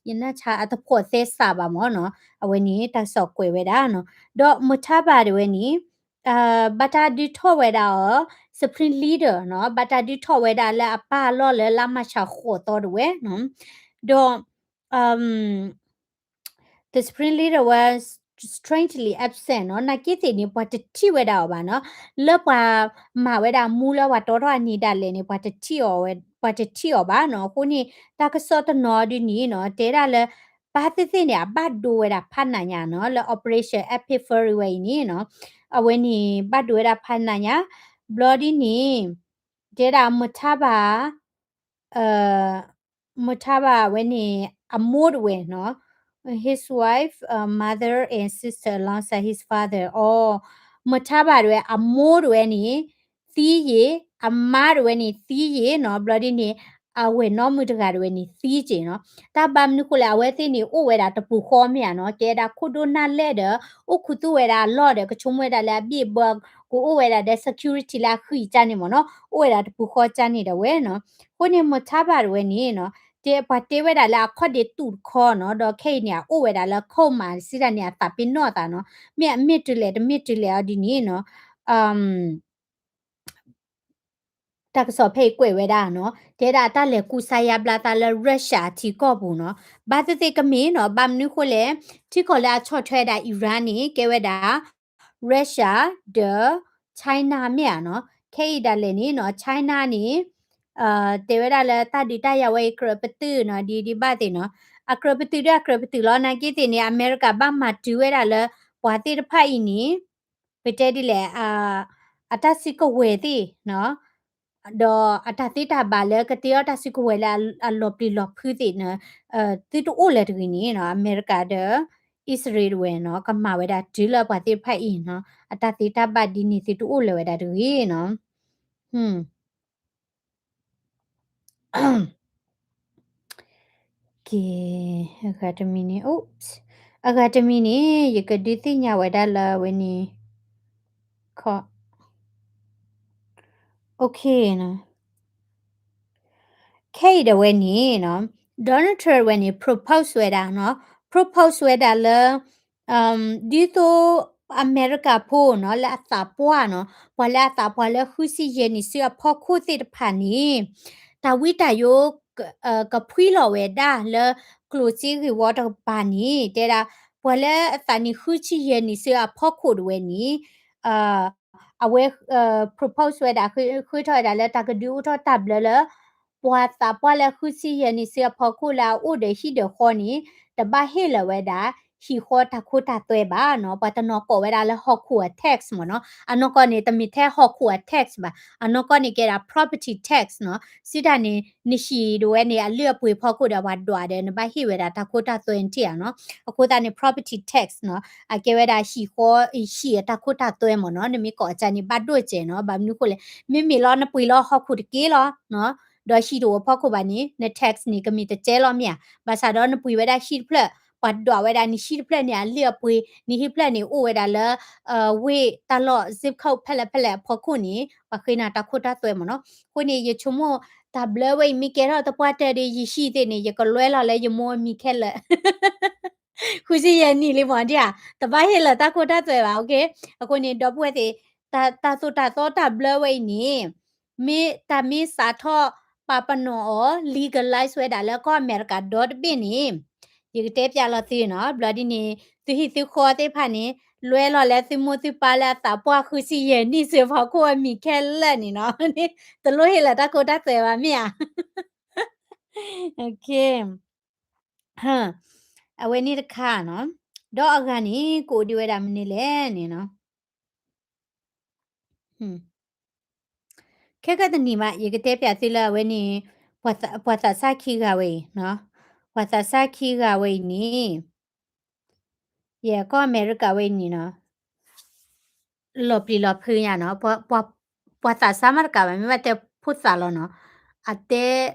ယနၢ်ဆါအတဖိးသဲစးဘၣ်မ့ၢ်နီၤ အဝဲန့ၣ် တၢ်ကစီၣ်ကွဲးဝဲဒၣ်နီၤ ဒီး Murtabak တဝဲန့ၣ် ဘၣ်တၢ်ဒုးထီၣ်ဝဲဒၣ်အီၤ Supreme Leader နီၤ ဘၣ်တၢ်ဒုးထီၣ်ဝဲဒၣ်လၢအပၢ်အလီၢ်လၢလါမၢ်ၡးဃိးသီတဝဲနီၤ ဒီး the Supreme Leader was strangely absent နီၤ နာ်က့သ့ၣ်န့ၣ် ပှၤတထံၣ်ဝဲဒၣ်အီၤဘၣ်နီၤ လၢပှၤမၤဝဲဒၣ်မူလၢပှၤတီထီၣ်အနံၤဒၣ်လဲာ်န့ၣ် ပှၤတထံၣ်အီၤဝဲ ပှၤတထံၣ်အီၤဘၣ်နီၤ အဃိန့ၣ် တၢ်ကစီၣ်တနီၤဒ်န့ၣ်နီၤ တဲဒၣ်လၢ ဘၣ်သ့ၣ်သ့ၣ်န့ၣ် အဘၣ်ဒိဝဲဒၣ်ဖးနးညါနီၤ လၢ Operation Epic Fury ဝဲအံၤန့ၣ်နီၤ အဝဲန့ၣ် ဘၣ်ဒိဝဲဒၣ်ဖးနးညါ ဘျီဒ်န့ၣ် တဲဒၣ် Murtabak Murtabak ဝဲန့ၣ် အမိၢ်တဝဲနီၤ his wife, mother and sister alongside his father အီၤ Murtabak တဝဲ အမိၢ်တဝဲန့ၣ် သံယ့ၤ အမါတဝဲန့ၣ် သံယ့ၤနီၤ ဘျီဒ်န့ၣ် အဝဲၢ်နီၢ်မုၣ်တဂၤတဝဲန့ၣ် သံက့ၤနီၤ တၢ်ဘၣ်မနုၤဃိလဲၣ် အဝဲသ့ၣ်န့ၣ် အိၣ်ဝဲဒၣ်တပူၤဃီမ့ၢ်ဧါနီၤ ကဲဒၣ်ခိၣ်ဒိၣ်နၢ်လဲၢ်ဒီး အိၣ်ခူသူၣ်ဝဲဒၣ်အလီၢ်ဒီး ကဆိကမိၣ်ဝဲဒၣ်လၢအဘ့ၣ်အဘၢ ကအိၣ်ဝဲဒၣ်ဒီး security လၢအဃံးကၢ်န့ၣ်မ့ၢ်နီၤ အိၣ်ဝဲဒၣ်တပူၤဃီကၢ်န့ၣ်ဒၣ်ဝဲနီၤ အဃိန့ၣ် Murtabak တဝဲန့ၣ်နီၤ တဲပှၤတဲဝဲဒၣ်လၢအခီၣ်ဒ့တူၣ်တခီနီၤ ဒီးခဲအံၤန့ၣ် အအိၣ်ဝဲဒၣ်လၢ coma စံးတၢ်န့ၣ် အသးပ့ၤနီၣ်အသးနီၤ မ့ၢ်အမ့ၢ်တုၤလဲၣ်တမ့ၢ်တုၤလဲၣ်အီၤဒ်န့ၣ်နီၤ တၢ်ကစီၣ်ဖဲအံၤကွဲးဝဲဒၣ်နီၤ တဲဒၣ်အတၢ်လဲၤကူစါယါဘျါသးလၢ Russia ထံကီၢ်ပူၤနီၤ ဘၣ်သ့ၣ်သ့ၣ်ကမ့ၢ်နီၤ ဘၣ်မနုၤဃိလဲၣ် ထံကီၢ်လၢအဆီၣ်ထွဲဒၣ် Iran န့ၣ် ကဲဝဲဒၣ် Russia ဒီး China မ့ၢ်ဧါနီၤ ခဲအံၤဒၣ်လဲာ်န့ၣ်နီၤ China န့ၣ် တဲဝဲဒၣ်လၢတၢ်ဒုးတၢ်ယၤဝဲအံၤကြၢးပတုာ်နီၤ ဒ်ဒ်ဘၣ်သ့ၣ်နီၤ အကြၢးပတုာ်ဒီးအကြၢးပတုာ်လီၤ နာ်က့သ့ၣ်န့ၣ် အမဲရကၤဘၣ်မၤတုၤဝဲဒၣ်လၢ ပှၤသ့ၣ်တဖၣ်အံၤန့ၣ် ပတဲဒ်လဲၣ် အတၢ်စုကဝဲၤသ့ၣ်နီၤ ဒီးအတၢ်သ့တၢ်ဘၣ်လၢကတ့အီၣ်တၢ်စုကဝဲၤလၢအလီၤပျံၤလီၤဖုးသ့ၣ်န့ၣ် သုတအိၣ်လၢၤတဂ့ၤန့ၣ်နီၤ အမဲရကၤဒီး အံၣ်စရ့လးတဝဲနီၤ ကမၤဝဲဒၣ်တုၤလၢပှၤသ့ၣ်တဖၣ်အံၤနီၤ အတၢ်သ့တၢ်ဘၣ်ဒ်န့ၣ်သုတအိၣ်လၢၤဝဲဒၣ်တဂ့ၤနီၤ ကဲ အဂၤတမံၤန့ၣ် အဂၤတမံၤန့ၣ် ယကဒုးသ့ၣ်ညါဝဲဒၣ်လၢအဝဲန့ၣ် ခီ ခဲအံၤဒၣ်ဝဲန့ၣ်နီၤ, Donald Trump ဝဲန့ၣ် propose ဝဲဒၣ်နီၤ, propose ဝဲဒၣ်လၢ ဒ်သိးအမဲရကၤဖိနီၤ လၢအသးပှၢ်နီၤ, ပှၤလၢအသးပှၢ်လၢဃုဆံယဲၢ်နံၣ်ဆူအဖီခိၣ်သ့ၣ်တဖၣ်န့ၣ် တၢ်ဝံတၢ်ယိာ် ကဖှံလီၤဝဲဒၣ်လၢကျိၣ်စ့ဂ့ၢ်ဝီတကပၤန့ၣ် တဲဒၣ် ပှၤလၢအသးနံၣ်ဃုဆံယဲၢ်နံၣ်ဆူအဖီခိၣ်ဒၣ်ဝဲန့ၣ် အဝဲ propose ဝဲဒၣ် ဃ့ထီၣ်ဝဲဒၣ်လၢတၢ်ကဒုးအိၣ်ထီၣ်တၢ်ဘျၢလၢ ပှၤသးပှၢ်လၢဃုဆံယဲၢ်နံၣ်ဆူအဖီခိၣ်လၢအအိၣ်ဒီးဟံၣ်ဒီးဃီန့ၣ် တဘၣ်ဟ့ၣ်လီၤဝဲဒၣ် ဟံၣ်ဃီတၢ်ခိတၢ်သွဲဘၣ်နီၤ, ပှၤတနီၤကိးဝဲဒၣ်လၢဟီၣ်ခိၣ်အ tax မ့ၢ်နီၤ, အနီၢ်ကီၢ်န့ၣ် တမ့ၢ်ထဲဟီၣ်ခိၣ်အ tax ဘၣ်, အနီၢ်ကီၢ်န့ၣ်ကဲဒၣ် property tax နီၤ, စံးတၢ်န့ၣ် နဟံၣ်ဒၣ်ဝဲန့ၣ်အလုၢ်အပှ့ၤဖီခိၣ်ဒီးပှၤဒွးဒီး နဘၣ်ဟ့ၣ်ဝဲဒၣ်တၢ်ခိတၢ်သွဲနထံၣ်ဧါနီၤ, အဃိသတးန့ၣ် property tax နီၤ, အကဲဝဲဒၣ်ဟံၣ်ဃီ ဟံၣ်အတၢ်ခိတၢ်သွဲမ့ၢ်နီၤ, နမ့ၢ်ကိးအကၢန့ၣ် ဘၣ်ဒိၣ်စဲးနီၤ, ဘၣ်မနုၤဃိလဲၣ်, မ့မ့ၢ်လီၤနပှ့ၤလီၤဟီၣ်ခိၣ်တက့ၢ်လီၤနီၤ, ဒီးဟံၣ်တအိၣ်ဖီခိၣ်ဘၣ်န့ၣ် န tax န့ၣ် ကမ့ၢ်တကဲလီၤမ့ၢ်ဧါ, ဘၣ်ဆၣ်ဒီးနပှ့ၤဝဲဒၣ်ဟံၣ်တဖျၢၣ် ပှၤဒွးဝဲဒၣ်နဟံၣ်တဖျၢၣ်န့ၣ် အလုၢ်အပှ့ၤ နဟံၣ်တဖျၢၣ်န့ၣ် အိၣ်ဝဲဒၣ်လၢ ဝ့ၢ်တၢ်လီၢ် zip code ဖဲလဲၣ်ဖဲလဲၣ်အဖီခိၣ်န့ၣ် ပှၤဃ့နၤတၢ်ခိတၢ်သွဲမ့ၢ်နီၤ, အဃိန့ၣ် ယဆိကမိၣ် တၢ်ဘျၢဝဲအံၤမ့ၢ်ကဲထီၣ်သပှၢ်တၢၢ်ဒီး ယဟံၣ်သ့ၣ်န့ၣ် ယကလွဲလီၤလၢယမိၢ်အမံၤခဲလၢာ် ဃုဆံယဲၢ်နံၣ်လံမ့ၢ်ဒ်ဧါ, တဘၣ်ဟ့ၣ်လၢတၢ်ခိတၢ်သွဲဘၣ်, အဃိန့ၣ် ဒီပုၢ်ဝဲၢ်သ့ၣ် တၢ်သိၣ်တၢ်သီတၢ်ဘျၢဝဲအံၤန့ၣ် မ့ၢ်တၢ်မ့ၢ်စးထီၣ်ပာ်ပနီၣ်အီၤ legalize ဝဲဒၣ်လၢကီၢ်အမဲရကၤဒီတဘ့ၣ်န့ၣ် ယကတဲပျးလီၤသုနီၤ, ဘျီဒ်န့ၣ် သုဟံၣ်သုဃီသ့ၣ်တဖၣ်န့ၣ် လွဲလီၤလၢသုမိၢ်သုပၢ်လၢအသးပှၢ်ဃုဆံယဲၢ်နံၣ်ဆူအဖီခိၣ်အမံၤခဲလၢာ်န့ၣ်နီၤ, တလိၣ်ဟ့ၣ်လၢတၢ်ခိတၢ်သွဲဘၣ်မ့ၢ်ဧါ. အဝဲန့ၣ်တခါနီၤ, ဒီးအဂၤန့ၣ် ကအိၣ်ဒံးဝဲဒၣ်မနုၤလဲၣ်န့ၣ်နီၤ ခဲကတနံၤမး ယကတဲပျးသုလၢအဝဲန့ၣ် ပှၤသးစၢ်ခံဂၤဝဲအံၤ, ပှၤသးစၢ်ခံဂၤဝဲအံၤန့ၣ် ယကီၢ်အမဲရကၤဝဲအံၤန့ၣ်နီၤ လီၤပျံၤလီၤဖုးညါနီၤ, ပှၤသးစၢ်မးတကးဘၣ် မ့ၢ်ဘၣ်တဲဖိသၣ်လီၤနီၤ, အတဲ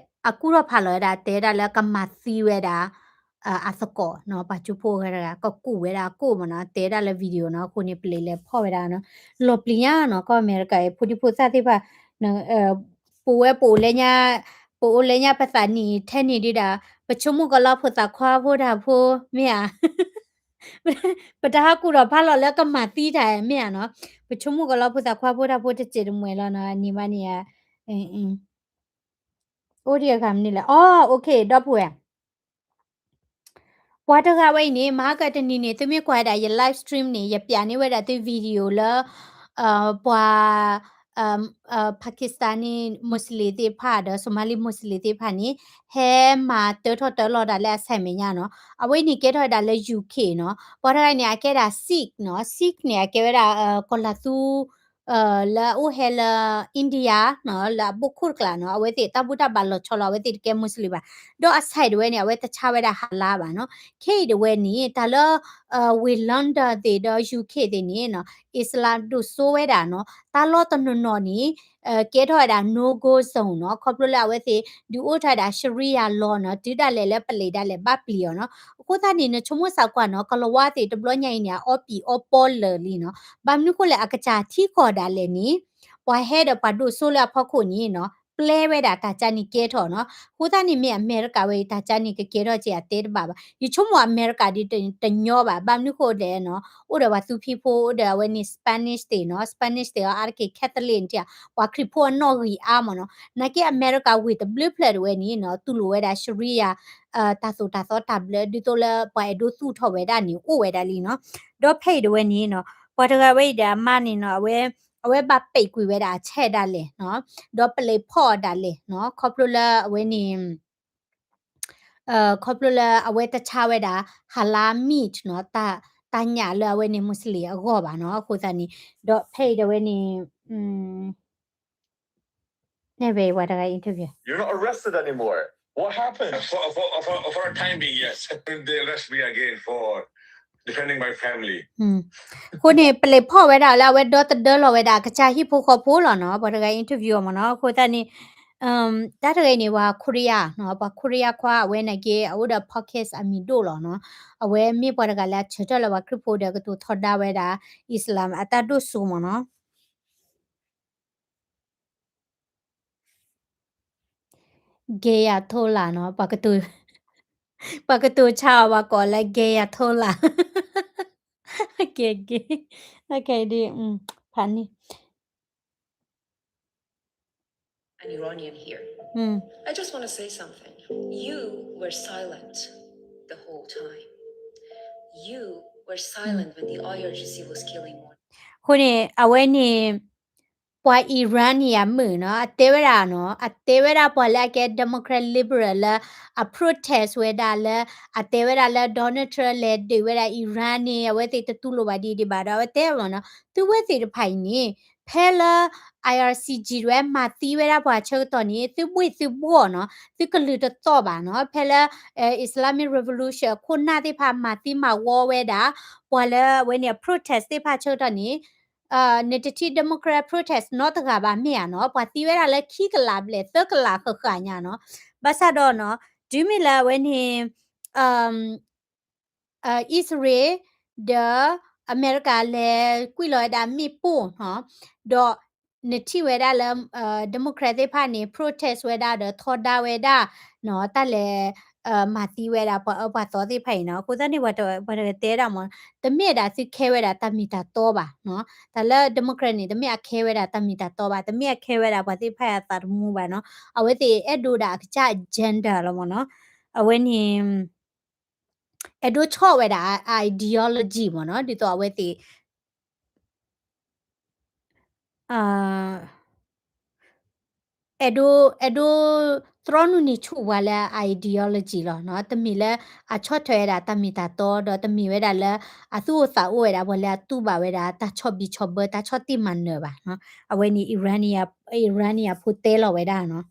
အကူၣ်ထီၣ်ဖးလီၤဝဲဒၣ် တဲဒၣ်လၢကမၤသံဝဲဒၣ် အသကိးနီၤ, ပှၤကၠိဖိဂၤတဂၤ ကကူးဝဲဒၣ်အကိၣ်မ့ၢ်နီၤ, တဲဒၣ်လၢ video နီၤ, အဃိန့ၣ် ပလံးလဲၤဖီၣ်ဝဲဒၣ်နီၤ, လီၤပျံၤညါနီၤ, ကီၢ်အမဲရကၤအံၤ ဖိဒံဖိသၣ်သ့ၣ်တဖၣ် ပဝဲပအိၣ်လၢညါ ပအိၣ်လၢညါပသးနံၣ်ထဲန့ၣ်ဒံးဒၣ် ပဆိကမိၣ်ကလီဖိသၣ်ခွါဖိတၢ်ဖိ မ့ၢ်ဧါ ပတဟးကူၣ်ထီၣ်ဖးလီၤလၢကမၤသံတၢ်မ့ၢ်ဧါနီၤ, ပဆိကမိၣ်ကလီဖိသၣ်ခွါဖိတၢ်ဖိတစဲးတမှဲၤလီၤနီၤ, အန့ၣ်ဘၣ်န့ၣ် အိၣ်ဒံးအခါမနုၤလဲၣ်, အ okay ဒီပုၢ်ဝဲၢ် ပှၤတဂၤဝဲအံၤန့ၣ် မဟါကတနံၤန့ၣ် သုမ့ၢ်ကွၢ်ဝဲဒၣ်ယ live stream န့ၣ် ယပျးန့ၢ်ဝဲဒၣ်သု video လၢ ပှၤ Pakistani Muslim သ့ၣ်တဖၣ်ဒီး Somali Muslim သ့ၣ်တဖၣ်န့ၣ် ဟဲမၤတၢထီၣ်တၢလီၤဒၣ်လၢအဆဲးမဲာ်ညါနီၤ, အဝဲန့ၣ်ကဲထီၣ်ဝဲဒၣ်လၢ UK နီၤ, ပှၤတဂၤန့ၣ် အကဲဒၣ် Sikh နီၤ, Sikh န့ၣ် အကဲဝဲဒၣ် ကီၢ်လၤသူ လၢအအိၣ်ဟဲလၢ India နီၤ, လၢအဘိၣ်ခိၣ်တကျးနီၤ, အဝဲသ့ၣ်တၢ်ဘူၣ်တၢ်ဘါလီၤဆီလီၤ, အဝဲသ့ၣ်တကဲ Muslim ဘၣ်, ဒီးအဆဲးဒၣ်ဝဲန့ၣ် အဝဲတဆါဝဲဒၣ် halal ဘၣ်နီၤ, ခဲအံၤဒၣ်ဝဲန့ၣ် တၢ်လၢ ဝ့ၢ် London သ့ၣ်ဒီး UK သ့ၣ်န့ၣ်နီၤ Islam ဒိၣ်စိဝဲဒၣ်နီၤ, တၢ်လီၢ်တနီၤနီၤန့ၣ် ကဲထီၣ်ဝဲဒၣ် no go zone နီၤ, ခီဖျိလၢအဝဲသ့ၣ် ဒုးအိၣ်ထီၣ်ဝဲဒၣ် Sharia law နီၤ, တုၤဒၣ်လဲာ်လၢပလံးဒၣ်လဲာ်ဘၣ်ပျံၤအီၤနီၤ, အဃိသတးန့ၣ် နဆိကမိၣ်စးကွၢ်နီၤ, ကလီၤဝါသ့ၣ်တဘျီညါအံၤန့ၣ် အအီပံၤအီပီလၢာ်လံနီၤ, ဘၣ်မနုၤဃိလဲၣ် အကစၢ်ထံကီၢ်ဒၣ်လဲာ်န့ၣ် ပှၤဟဲဒီးပှၤဒိၣ်စိလၢအဖီခိၣ်န့ၣ်နီၤ ပျဲဝဲဒၣ်တၢ်ကါန့ၣ်ကဲထီၣ်နီၤ, အဃိသတးန့ၣ်မ့ၢ်အမဲရကၤဝဲအံၤ တၢ်ကါန့ၣ်ကကဲထီၣ်က့ၤအတဲတဘၣ်ဘၣ်, ယဆိကမိၣ်အမဲရကၤဒ်တညီဘၣ်, ဘၣ်မနုၤဃိလဲၣ်နီၤ, အိၣ်ဒီးပှၤသူဖံဖိ အိၣ်ဒီးအဝဲန့ၣ် Spanish သ့ၣ်နီၤ, Spanish သ့ၣ်အီၤအါတက့ၢ် Catholic န့ၣ် ပှၤခရံာ်ဖိအနီၣ်ဂံၢ်အါမ့ၢ်နီၤ, နာ်က့အမဲရကၤဝ့ၢ်တဘျုးဖျၢၣ်ဒၣ်ဝဲန့ၣ်နီၤ တူၢ်လိာ်ဝဲဒၣ် Sharia တၢ်သိၣ်တၢ်သီတၢ်ဘျၢ ဒ်သိးလၢပှၤအဲၣ်ဒိးသူၣ်ထီၣ်ဝဲဒၣ်န့ၣ် အိၣ်ဝဲဒၣ်လံနီၤ, ဒီးဖဲအံၤဒၣ်ဝဲန့ၣ်နီၤ ပှၤတဂၤဝဲအံၤဒီးအမါန့ၣ်နီၤ အဝဲ အဝဲဘၣ်ပဲာ်ကွံာ်ဝဲဒၣ်အဆဲးဒၣ်လဲာ်နီၤ, ဒီးပလံးဖီၣ်အီၤဒၣ်လဲာ်နီၤ, ခီဖျိလၢအဝဲန့ၣ် ခီဖျိလၢအဝဲတဆါဝဲဒၣ် halal meat နီၤ, တၢ်ညၣ်လၢအဝဲန့ၣ် Muslim အဂီၢ်ဘၣ်နီၤ, အဃိသတးန့ၣ် ဒီးဖဲအံၤဒၣ်ဝဲန့ၣ် နဲၣ်ဝဲဝဲတဂၤ interview. You're not arrested anymore. What happened? For, for, for, for a time being, yes. They arrest me again for defending my family. အဃိန့ၣ် ပလံးဖီၣ်ဝဲဒၣ်လၢအဝဲဒီသဒၢလီၤဝဲဒၣ် ကစၢ်ဟံၣ်ဖိဃီဖိလီၤနီၤ, ပှၤတဂၤ interview အီၤမ့ၢ်နီၤ, အဃိသတးန့ၣ် တၢ်တဂၤန့ၣ် ပှၤ Korea နီၤ, ပှၤ Korea ခွါ အဝဲနာ်က့ အအိၣ်ဒီး podcast အမံၤဒိၣ်လီၤနီၤ, အဝဲမ့ၢ်ပှၤတဂၤလၢအဆၢထၢၣ်လၢပှၤခရံာ်ဖိဒီးကတိၤထီဒါဝဲဒၣ် Islam အတၢ်ဒိၣ်စိမ့ၢ်နီၤ. ဂ့ၤယၤထိလာ်နီၤ, ပှၤကတိၤဆါအီၤ ပှၤကိးလၢ ဂ့ၤယၤထိလာ်, ကဲကဲ, ဖးန့ၣ် အဃိန့ၣ် အဝဲန့ၣ် ပှၤ Iranian မုၣ်နီၤ အတဲဝဲဒၣ်နီၤ, အတဲဝဲဒၣ် ပှၤလၢအကဲ Democrat Liberal လၢအ protest ဝဲဒၣ်လၢ အတဲဝဲဒၣ်လၢ Donald Trump လဲၤဒုးဝဲဒၣ် Iran န့ၣ် အဝဲသ့ၣ်တတူၢ်လိာ်ဘၣ်ဒ်ဒံးဘၣ်ဒီး အဝဲတဲမ့ၢ်နီၤ, သုဝဲသ့ၣ်တဖၣ်အံၤန့ၣ် ဖဲလၢ I R C G တဝဲမၤသံဝဲဒၣ်ပှၤဆၢကတီၢ်န့ၣ် သုဘှ့ၣ်သုဘှီၣ်နီၤ, သုကလုၢ်တသီၣ်ဘၣ်နီၤ, ဖဲလၢ Islamic Revolution အခိၣ်နၢ်သ့ၣ်တဖၣ်မၤသံမၤဝီဝဲဒၣ် ပှၤလၢအဝဲန့ၣ် protest သ့ၣ်တဖၣ်ဆၢကတီၢ်န့ၣ် နတထံၣ် Democrat protest နီတဂၤဘၣ်မ့ၢ်ဧါနီၤ, ပှၤသံဝဲဒၣ်လၢခံကလးဘျဲၣ် သၢကလးဃၣ်ဃၣ်ညါနီၤ, ဘၣ်ဆၣ်ဒီးနီၤ, တုၤမ့ၢ်လၢအဝဲန့ၣ် အံၣ်စရ့လး ဒီး အမဲရကၤလဲၤကွံာ်လီၤဝဲဒၣ်မ့ၣ်ပိၢ်နီၤ, ဒီးနထံၣ်ဝဲဒၣ်လၢ Democrat သ့ၣ်တဖၣ်န့ၣ် protest ဝဲဒၣ်ဒီးထီဒါဝဲဒၣ်နီၤ, တၢ်လဲၤ မၤသံဝဲဒၣ်ပှၤအၢပှၤသီသ့ၣ်တဖၣ်အံၤနီၤ, အဃိသတးန့ၣ် ပှၤတဂၤတဲဒၣ်မ့ၢ် တမ့ၢ်ဒၣ်သုခဲဝဲဒၣ်တၢ်မ့ၢ်တၢ်တီဘၣ်နီၤ, တၢ်လၢ Democrat န့ၣ် တမ့ၢ်အခဲဝဲဒၣ်တၢ်မ့ၢ်တၢ်တီဘၣ်, တမ့ၢ်အခဲဝဲဒၣ်ပှၤသ့ၣ်တဖၣ်အသးတမူဘၣ်နီၤ, အဝဲသ့ၣ်အဲၣ်ဒိးဒၣ်အကစၢ် agenda လီၤမ့ၢ်နီၤ, အဝဲန့ၣ် အဲၣ်ဒိးဆီၣ်ဝဲဒၣ် ideology မ့ၢ်နီၤ, ဒ်သိးအဝဲသ့ၣ် အဲၣ်ဒိး အဲၣ်ဒိး သြီနုာ်န့ၢ်ဆူၣ်ပှၤလၢ ideology လီၤနီၤ, တမ့ၢ်လၢအဆီၣ်ထွဲဝဲဒၣ်တၢ်မ့ၢ်တၢ်တီ ဒီးတမ့ၢ်ဝဲဒၣ်လၢ အသူၣ်အိၣ်သးအိၣ်ဝဲဒၣ် ပှၤလၢအတူၢ်ဘၣ်ဝဲဒၣ် တၢ်ဆီၣ်ဘံၣ်ဆီၣ်ဘၢ တၢ်ဆီၣ်တံၢ်မၤနၢၤဘၣ်နီၤ, အဝဲန့ၣ် Iranian ဖိတဲလီၤဝဲဒၣ်နီၤ.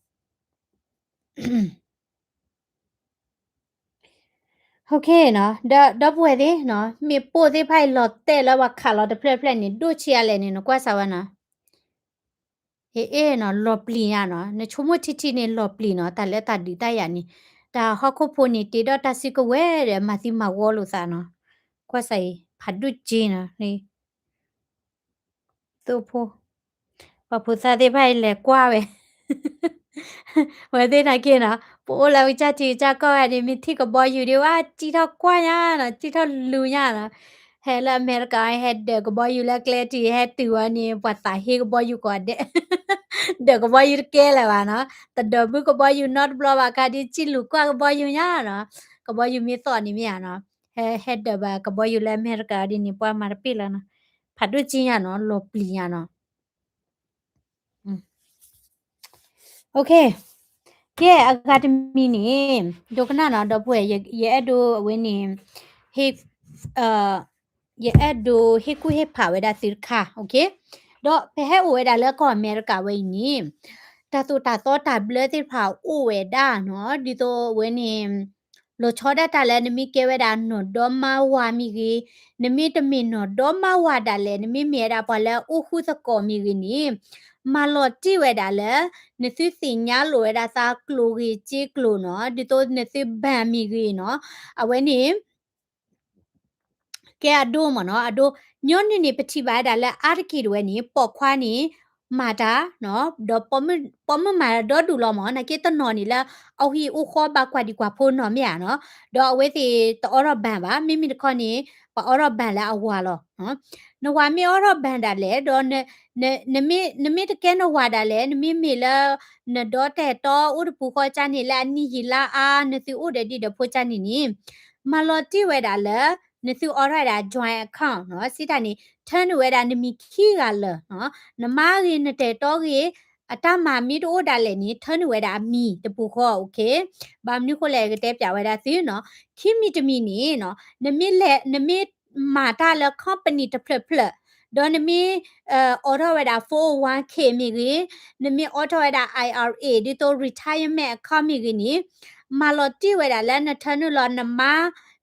Okay နီၤ, ဒီပုၢ်ဝဲၢ်သ့ၣ်နီၤ, မ့ၣ်ပိၢ်သ့ၣ်တဖၣ်အံၤလီၤတဲာ်လၢပှၤခးလီၤတဖျၢၣ်ဖျၢၣ်န့ၣ် ဒိၣ်ဆံးအါလဲၣ်န့ၣ် နကွၢ်စၢ်ဝဲနီၤ. အ့ အ့နီၤ, လီၤပျံၤညါနီၤ, နဆိကမိၣ်ထံထံန့ၣ်လီၤပျံၤနီၤ, တၢ်လၢတၢ်ဒုးတၢ်ယၤန့ၣ်, တၢ်ဟီၣ်ခိၣ်ဖိန့ၣ် တ့ထီၣ်တၢ်စုကဝဲၤဒီး မၤသံမၤဝီလိာ်သးနီၤ, ကွၢ်စၢ်အံၤ ဖးဒိၣ်က့နီၤ, သိၣ်ဖိ ပှၤဖိသၣ်သ့ၣ်တဖၣ်အံၤလဲၤကွၢ်ဝဲ ဝဲသ့ၣ်နာ်က့နီၤ, ပအိၣ်လၢကစၢ်ထံကစၢ်ကီၢ်ဂၤန့ၣ် မ့ၢ်ထံၣ်ကဘီယူၤဒံးဝဲ စံၣ်ထီၣ်ကွၢ်ညါနီၤ, စံၣ်ထီၣ်လူၤညါနီၤ, ဟဲလၢအမဲရကၤ ဟဲဒၢးကဘီယူၤလၢကျဲတံၢ် ဟဲတုၤဝဲန့ၣ် ပှၤသးဟ့ကဘီယူၤကိးဂၤဒဲး, ဒၢးကဘီယူၤတကဲလၢၤဘၣ်နီၤ, တဒၢးဘုကဘီယူၤနီတဘျီဘၣ် ခါဒ်စံၣ်လူၤကွၢ်ကဘီယူၤညါနီၤ, ကဘီယူၤမ့ၢ်သီၣ်န့ၣ်မ့ၢ်ဧါနီၤ, ဟဲ ဟဲဒၢးဘၣ်ကဘီယူၤလၢအမဲရကၤဒ်န့ၣ် ပှၤမၤတပ့ၢ်လၢၤနီၤ, ဖးဒိၣ်က့ညါနီၤ, လီၤပျံၤညါနီၤ. Okay, ကဲ အဂၤတမံၤန့ၣ် ဒိကနၣ်နီၤ ဒီပုၢ်ဝဲၢ် ယအဲၣ်ဒိးအဝဲန့ၣ် ဟ့ၣ် ယအဲၣ်ဒိးဟ့ၣ်ကူၣ်ဟ့ၣ်ဖးဝဲဒၣ်သုတခါ okay, ဒီးပဟဲအိၣ်ဝဲဒၣ်လၢကီၢ်အမဲရကၤဝဲအံၤန့ၣ် တၢ်သိၣ်တၢ်သီတၢ်ဘျၢသ့ၣ်တဖၣ်အိၣ်ဝဲဒၣ်နီၤ, ဒ်သိးအဝဲန့ၣ် လီၤဆီဒၣ်တၢ်လၢနမ့ၢ်ကဲဝဲဒၣ်နီၢ်ဒီမါဝၤမ့ၢ်ဂ့ၤ, နမ့ၢ်တမ့ၢ်နီၢ်ဒီမါဝၤဒၣ်လဲာ် နမ့ၢ်မ့ၢ်ဝဲဒၣ်ပှၤလၢအအိၣ်ဃုသကိးမ့ၢ်ဂ့ၤန့ၣ်, မၤလီၤတံၢ်ဝဲဒၣ်လၢ နသုသ့ၣ်ညါလိာ်ဝဲဒၣ်သးကျိၤဂ့ၤစ့ကျိၤနီၤ, ဒ်သိးနသုဘၣ်မ့ၢ်ဂ့ၤနီၤ, အဝဲန့ၣ် ကဲအဒိမ့ၢ်နီၤ, အဒိ ညီနုၢ်န့ၣ် ပထံၣ်ဘၣ်ဝဲဒၣ်လၢအါတက့ၢ်တဝဲန့ၣ် ပိာ်ခွါန့ၣ် မၤတၢ်နီၤ, ဒီးပိာ်မုၣ်မၤတၢ်ဒီဒူၣ်လီၤမ့ၢ်, နာ်က့တနီၤန့ၣ်လၢ အဟံၣ်အိၣ်ဃီဘၣ်ကွၢ်ဒံးကွၢ်ဖိနီၤမ့ၢ်ဧါနီၤ, ဒီးအဝဲသ့ၣ်တအိးထီၣ်ဘၣ်ဘၣ်, မ့မ့ၢ်တခီန့ၣ် ပှၤအိးထီၣ်ဘၣ်လၢအဝၤလီၤ. နဝၤမ့ၢ်အိးထီၣ်ဘၣ်ဒၣ်လဲာ် ဒီး နမ့ၢ်တကဲနဝၤဒၣ်လဲာ်, နမ့ၢ်မ့ၢ်လၢ နဒီတၢ်အဲၣ်တီအိၣ်တပူၤဃီကၢ်န့ၣ် လၢအနံၣ်ဟံၣ်လါအါ နသုအိၣ်ဒီးဒံးဒီးဖိကၢ်န့ၣ်န့ၣ်, မၤလီၤတံၢ်ဝဲဒၣ်လၢ နသုအိးထီၣ်ဝဲဒၣ် joint account နီၤ, စံးတၢ်န့ၣ် ထၢနုာ်ဝဲဒၣ်နမံၤခံဂၤလၢာ်, နမါဂ့ၤ နတၢ်အဲၣ်တီဂ့ၤ, အတၢ်မၤမ့ၢ်တအိၣ်ဒၣ်လဲာ်န့ၣ် ထၢနုာ်ဝဲဒၣ်အမံၤတပူၤဃီ, okay, ဘၣ်မနုၤဃိလဲၣ် ကတဲပၠးဝဲဒၣ်သုနီၤ, ခံမံၤတမံၤန့ၣ် နမ့ၢ်လဲၤ နမ့ၢ်မၤတၢ်လၢ company တဖျၢၣ်ဖျၢၣ်, ဒီးနမ့ၢ် အိးထီၣ်ဝဲဒၣ် four oh one k မ့ၢ်ဂ့ၤ, နမ့ၢ်အိးထီၣ်ဝဲဒၣ် I R A ဒ်သိး retirement account မ့ၢ်ဂ့ၤန့ၣ်, မၤလီၤတံၢ်ဝဲဒၣ်လၢနထၢနုာ်လီၤနမါ,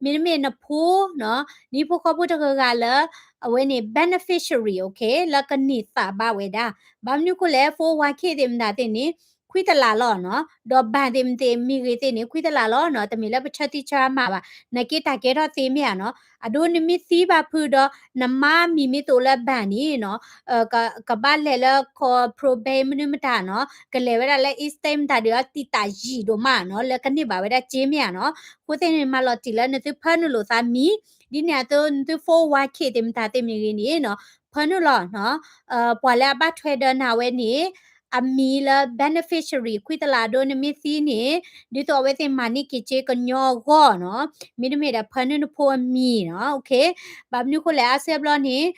မ့တမ့ၢ်နဖိနီၤ, နဟံၣ်ဖိဃီဖိတဂၤဂၤလၢ အဝဲန့ၣ် beneficiary, okay, လၢကန့ၢ်သးဘၣ်ဝဲဒၣ်, ဘၣ်မနုၤဃိလဲၣ် four oh one k သ့ၣ်မတၤသ့ၣ်န့ၣ် ခွံ ခွံတလးလီၤနီၤ, ဒီးဘၣ်သ့ၣ်မသ့ၣ်မ့ၢ်ဂ့ၤသ့ၣ်န့ၣ် ခွံတလးလီၤနီၤ, တမ့ၢ်လၢပဆၢသံဆၢအါမးဘၣ်, နာ်က့တၢ်ကဲထီၣ်သ့မ့ၢ်ဧါနီၤ, အဒိနမ့ၢ်သံဘၣ်ဖုဒီး နမါမံၤမ့ၢ်တအိၣ်လၢဘၣ်န့ၣ်နီၤ, ကဘၣ်လဲၤလၢ ခီ probate မနုၤမတၤနီၤ, ကလဲၤဝဲဒၣ်လၢ estate မတၤဒီးအတံာ်တာ်ယံာ်ဒိၣ်မးနီၤ, လၢကန့ၢ်ဘၣ်ဝဲဒၣ်စ့မ့ၢ်ဧါနီၤ, အဃိသ့ၣ်န့ၣ် မၤလီၤတံၢ်လၢနသုဖၢနုာ်လိာ်သးမံၤ, ဒ်န့ၣ်အသိး နသု four oh one K သ့ၣ်မတၤသ့ၣ်မ့ၢ်ဂ့ၤန့ၣ်နီၤ, ဖၢနုာ်လီၤနီၤ, ပှၤလၢအဘၣ်ထွဲဒီးနၤဝဲန့ၣ် အမံၤလၢ beneficiary ခွံတလးအဒိနမ့ၢ်သံန့ၣ်, ဒ်သိးအဝဲသ့ၣ်မၤန့ၢ်က့ၤစ့ကညီအဂီၢ်နီၤ, မ့တမ့ၢ်ဒီးဖၢနုာ်နဖိအမံၤနီၤ, okay, ဘၣ်မနုၤဃိလဲၣ် အါစုအါဘျီန့ၣ်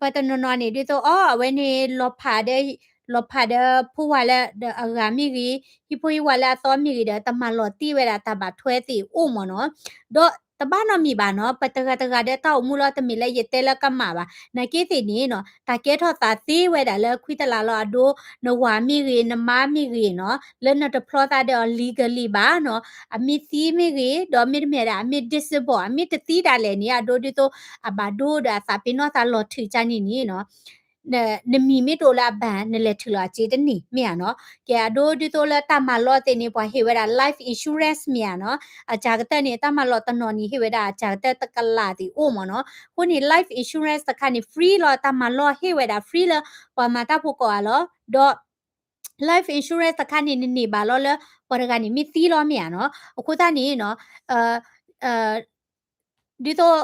ပှၤတနီၤနီၤန့ၣ် ဒ်သိးအီၤ အဝဲန့ၣ် လီၤဖးဒီး လီၤဖးဒီးဖိဝၤလၢအဂၤမ့ၢ်ဂ့ၤ, ဟံၣ်ဖိဟံၣ်ဝၤလၢအသီမ့ၢ်ဂ့ၤဒီး တမၤလီၤတံၢ်ဝဲဒၣ်တၢ်ဘၣ်ထွဲသ့ၣ်အိၣ်မ့ၢ်နီၤ, ဒီးတဘၣ်နီတမံၤဘၣ်နီၤ, ပတဂၤတဂၤဒီးတၢ်အိၣ်မူလီၤ, တမ့ၢ်လၢယတဲလၢကမၣ်ဘၣ်, နာ်က့သ့ၣ်န့ၣ်နီၤ, တၢ်ကဲထီၣ်သးသ့ဝဲဒၣ်လၢခွံတလးလီၤအဒိ, နဝၤမ့ၢ်ဂ့ၤ, နမါမ့ၢ်ဂ့ၤနီၤ, လၢနတဖျီသးဒီးအီၤ legally ဘၣ်နီၤ, အမ့ၢ်သံမ့ၢ်ဂ့ၤ, ဒီးမ့တမ့ၢ်ဒၣ် အမ့ၢ် disable အမ့ၢ်တသံဒၣ်လဲာ်န့ၣ် အဒိဒ်သိး အဘၣ်ဒိဒီးအသးပ့ၤနီၣ်သးလီၤထုးကန့ၣ်န့ၣ်နီၤ, နမံၤမ့ၢ်တအိၣ်လၢအဘၣ် နလဲၤထုးလီၤအစ့တန့ၢ်မ့ၢ်ဧါနီၤ, ကဲအဒိဒ်သိးလၢတၢ်မၤလီသ့ၣ်န့ၣ် ပှၤဟ့ၣ်ဝဲဒၣ် life insurance မ့ၢ်ဧါနီၤ, အစှၤကတၢၢ်န့ၣ် တၢ်မၤလီတနီၤန့ၣ် ဟ့ၣ်ဝဲဒၣ်အစှၤကတၢၢ်တကလးသ့ၣ်အိၣ်မ့ၢ်နီၤ, အဃိန့ၣ် life insurance တခါန့ၣ် free လီၤ, တၢ်မၤလီဟ့ၣ်ဝဲဒၣ် free လၢ ပှၤမၤတၢ်ဖိကိးဂၤလီၤ, ဒီး life insurance တခါန့ၣ် နန့ၢ်ဘၣ်လီၤလၢ ပှၤတဂၤန့ၣ်မ့ၢ်သံလီၤမ့ၢ်ဧါနီၤ, အဃိသတးန့ၣ်နီၤ ဒ်သိး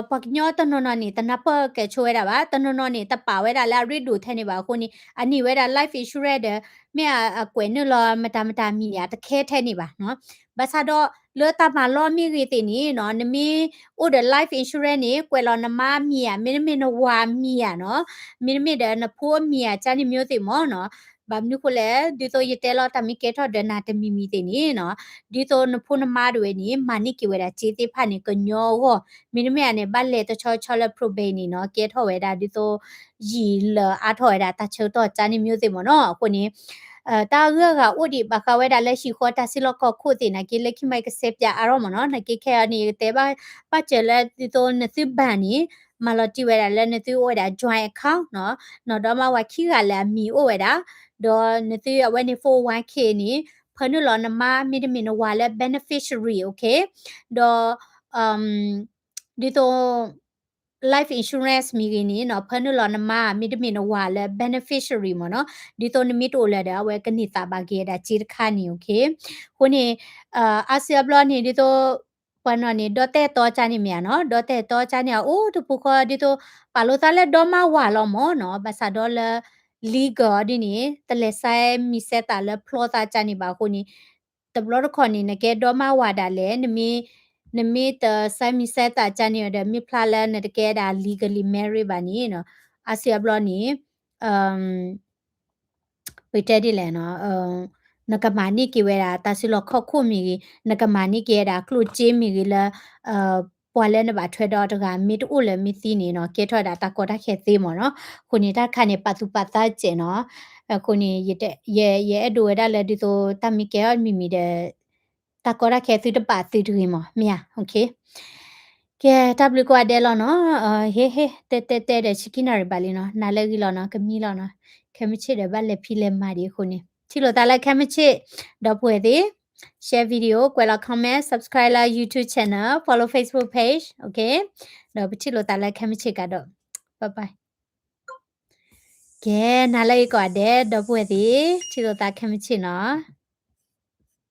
ပှၤကညီတနီၤနီၤန့ၣ် တနၢ်ပၢၢ်ကဲဆိဝဲဒၣ်ဘၣ်, တနီၤနီၤန့ၣ် တပာ်ဝဲဒၣ်လၢအရ့ဒိၣ်ထဲန့ၣ်ဘၣ်အဃိန့ၣ် အန့ၢ်ဝဲဒၣ် life insurance ဒီး မ့ၢ်အကွဲးနုာ်လီၤမတၤမတၤမံၤန့ၣ် အတခဲထဲန့ၣ်ဘၣ်နီၤ, ဘၣ်ဆၣ်ဒီးလၢတၢ်မၤလီမ့ၢ်ဂ့ၤသ့ၣ်န့ၣ်နီၤ နမ့ၢ်အိၣ်ဒီး life insurance န့ၣ် ကွဲးလီၤနမါမံၤဧါ, မ့တမ့ၢ်နဝၤမံၤဧါနီၤ, မ့တမ့ၢ်ဒီးနဖိအမံၤဧါ ကန့ၣ်မျိုးသ့ၣ်မ့ၢ်နီၤ, ဘၣ်မနုၤဃိလဲၣ် ဒ်သိးယတဲလီၤတၢ်မ့ၢ်ကဲထီၣ်ဒီးနၤတမံၤမံၤသ့ၣ်န့ၣ်နီၤ, ဒ်သိးနဖိနမါတဝဲန့ၣ် မၤန့ၢ်က့ၤဝဲဒၣ်စ့သ့ၣ်တဖၣ်န့ၣ် ကညီအဂီၢ်, မ့တမ့ၢ်ဧါန့ၣ် ဘၣ်လဲၤတဆီဆီလၢ probate န့ၣ်နီၤ, ကဲထီၣ်ဝဲဒၣ်ဒ်သိး ယံာ်လၢအါထီၣ်ဝဲဒၣ်တၢ်ဆၢကတီၢ် ကန့ၣ်မျိုးသ့ၣ်မ့ၢ်နီၤ, အဃိန့ၣ် တၢ်အဂုၤအဂၤအိၣ်ဒံးဘၣ်ဃးဝဲဒၣ်လၢဟံၣ်ဃီတၢ်စုလီၢ်ခီၣ်ခိၣ်သ့ၣ်နာ်က့ လၢခံမးကစဲးပၠးအါထီၣ်မ့ၢ်နီၤ, နာ်က့ခဲအံၤန့ၣ် ယကတဲဘၣ်စၢၤလၢဒ်သိးနသုဘၣ်န့ၣ် မၤလီၤတံၢ်ဝဲဒၣ်လၢနသုအိၣ်ဝဲဒၣ် joint account နီၤ, နီၢ်ဒီမါဝၤခံဂၤလၢအမံၤအိၣ်ဝဲဒၣ်, ဒီးနသုအဝဲန့ၣ် four oh one K န့ၣ် ဖၢနုာ်လီၤနမါ မ့တမ့ၢ်နဝၤလၢ beneficiary, okay, ဒီး ဒ်သိး life insurance မ့ၢ်ဂ့ၤန့ၣ်နီၤ ဖၢနုာ်လီၤနမါ မ့တမ့ၢ်နဝၤလၢ beneficiary မ့ၢ်နီၤ, ဒ်သိးနမ့ၢ်တအိၣ်လၢၤဒီး အဝဲကန့ၢ်သးဘၣ်က့ၤဝဲဒၣ်စ့တခါန့ၣ်, okay, အဃိန့ၣ် အါစုအါဘျီန့ၣ် ဒ်သိး ပှၤနီၢ်န့ၣ် ဒီတဲာ်တီကၢ်န့ၣ်မ့ၢ်ဧါနီၤ, ဒီတဲာ်တီကၢ်န့ၣ် အအိၣ်တပူၤဃီဒ်သိး ပာ်လိာ်သးလၢဒီမါဝၤလီၤမ့ၢ်နီၤ, ဘၣ်ဆၣ်ဒီးလၢ legal ဒ်န့ၣ် တလဲၤဆဲးမံၤဆဲးသးလၢဖျီသးကၢ်န့ၣ်ဘၣ်အဃိန့ၣ် တဘျီတခီၣ်န့ၣ် နကဲဒီမါဝၤဒၣ်လဲာ် နမ့ၢ် နမ့ၢ်တဆဲးမံၤဆဲးသးကၢ်န့ၣ်ဒီး မ့ၢ်ဖျါလၢနတကဲဒၣ် legally married ဘၣ်န့ၣ်နီၤ, အါစုအါဘျီန့ၣ် ပတဲဒ်လဲၣ်နီၤ, နကမၤန့ၢ်က့ၤဝဲဒၣ်တၢ်စုလီၢ်ခီၣ်ခိၣ်မ့ၢ်ဂ့ၤ, နကမၤန့ၢ်က့ၤဝဲဒၣ်ကျိၣ်စ့မ့ၢ်ဂ့ၤလၢ ပှၤလၢနဘၣ်ထွဲဒီးတဂၤ မ့ၢ်တအိၣ်လၢၤမ့ၢ်သံန့ၣ်နီၤ, ကဲထီၣ်ဝဲဒၣ်တၢ်ကီတၢ်ခဲသ့မ့ၢ်နီၤ, အဃိန့ၣ် တၢ်တခါန့ၣ် ပာ်သူၣ်ပာ်သးစဲးနီၤ, အဃိန့ၣ် ယအဲၣ်ဒိးဝဲဒၣ်လၢဒ်သိးတၢ်မ့ၢ်ကဲထီၣ်မံၤမံၤဒီး တၢ်ကီတၢ်ခဲသုတပာ်သုတဂ့ၤမ့ၢ်, မ့ၢ်ဧါ, okay, ကဲ တၢ်ဘျုးကိးဂၤဒဲးလီၤနီၤ, ဟ့ ဟ့ တဲတဲတဲဒီးဆံခံနၣ်ရံၣ်ဘၣ်လံနီၤ, နၤလၢဂ့ၤလီၤနီၤ, ကမံလီၤနီၤ, ခဲမုၢ်ဆ့ၣ်ဒီးဘၣ်လဲၤဖံးလဲၤမၤဒံးအဃိန့ၣ် ထံၣ်လိာ်သးလၢခဲမုၢ်ဆ့ၣ်, ဒီပုၢ်ဝဲၢ်သ့ၣ် share video, ကွဲးလီၤ comment, subscribe လၢ YouTube channel, follow Facebook page, okay, ဒီးပထံၣ်လိာ်သးလၢခဲမုၢ်ဆ့ၣ်ကဒီး, bye bye. ကဲ နၤလၢဂ့ၤကိးဂၤဒဲး ဒီပုၢ်ဝဲၢ်သ့ၣ်, ထံၣ်လိာ်သးခဲမုၢ်ဆ့ၣ်နီၤ.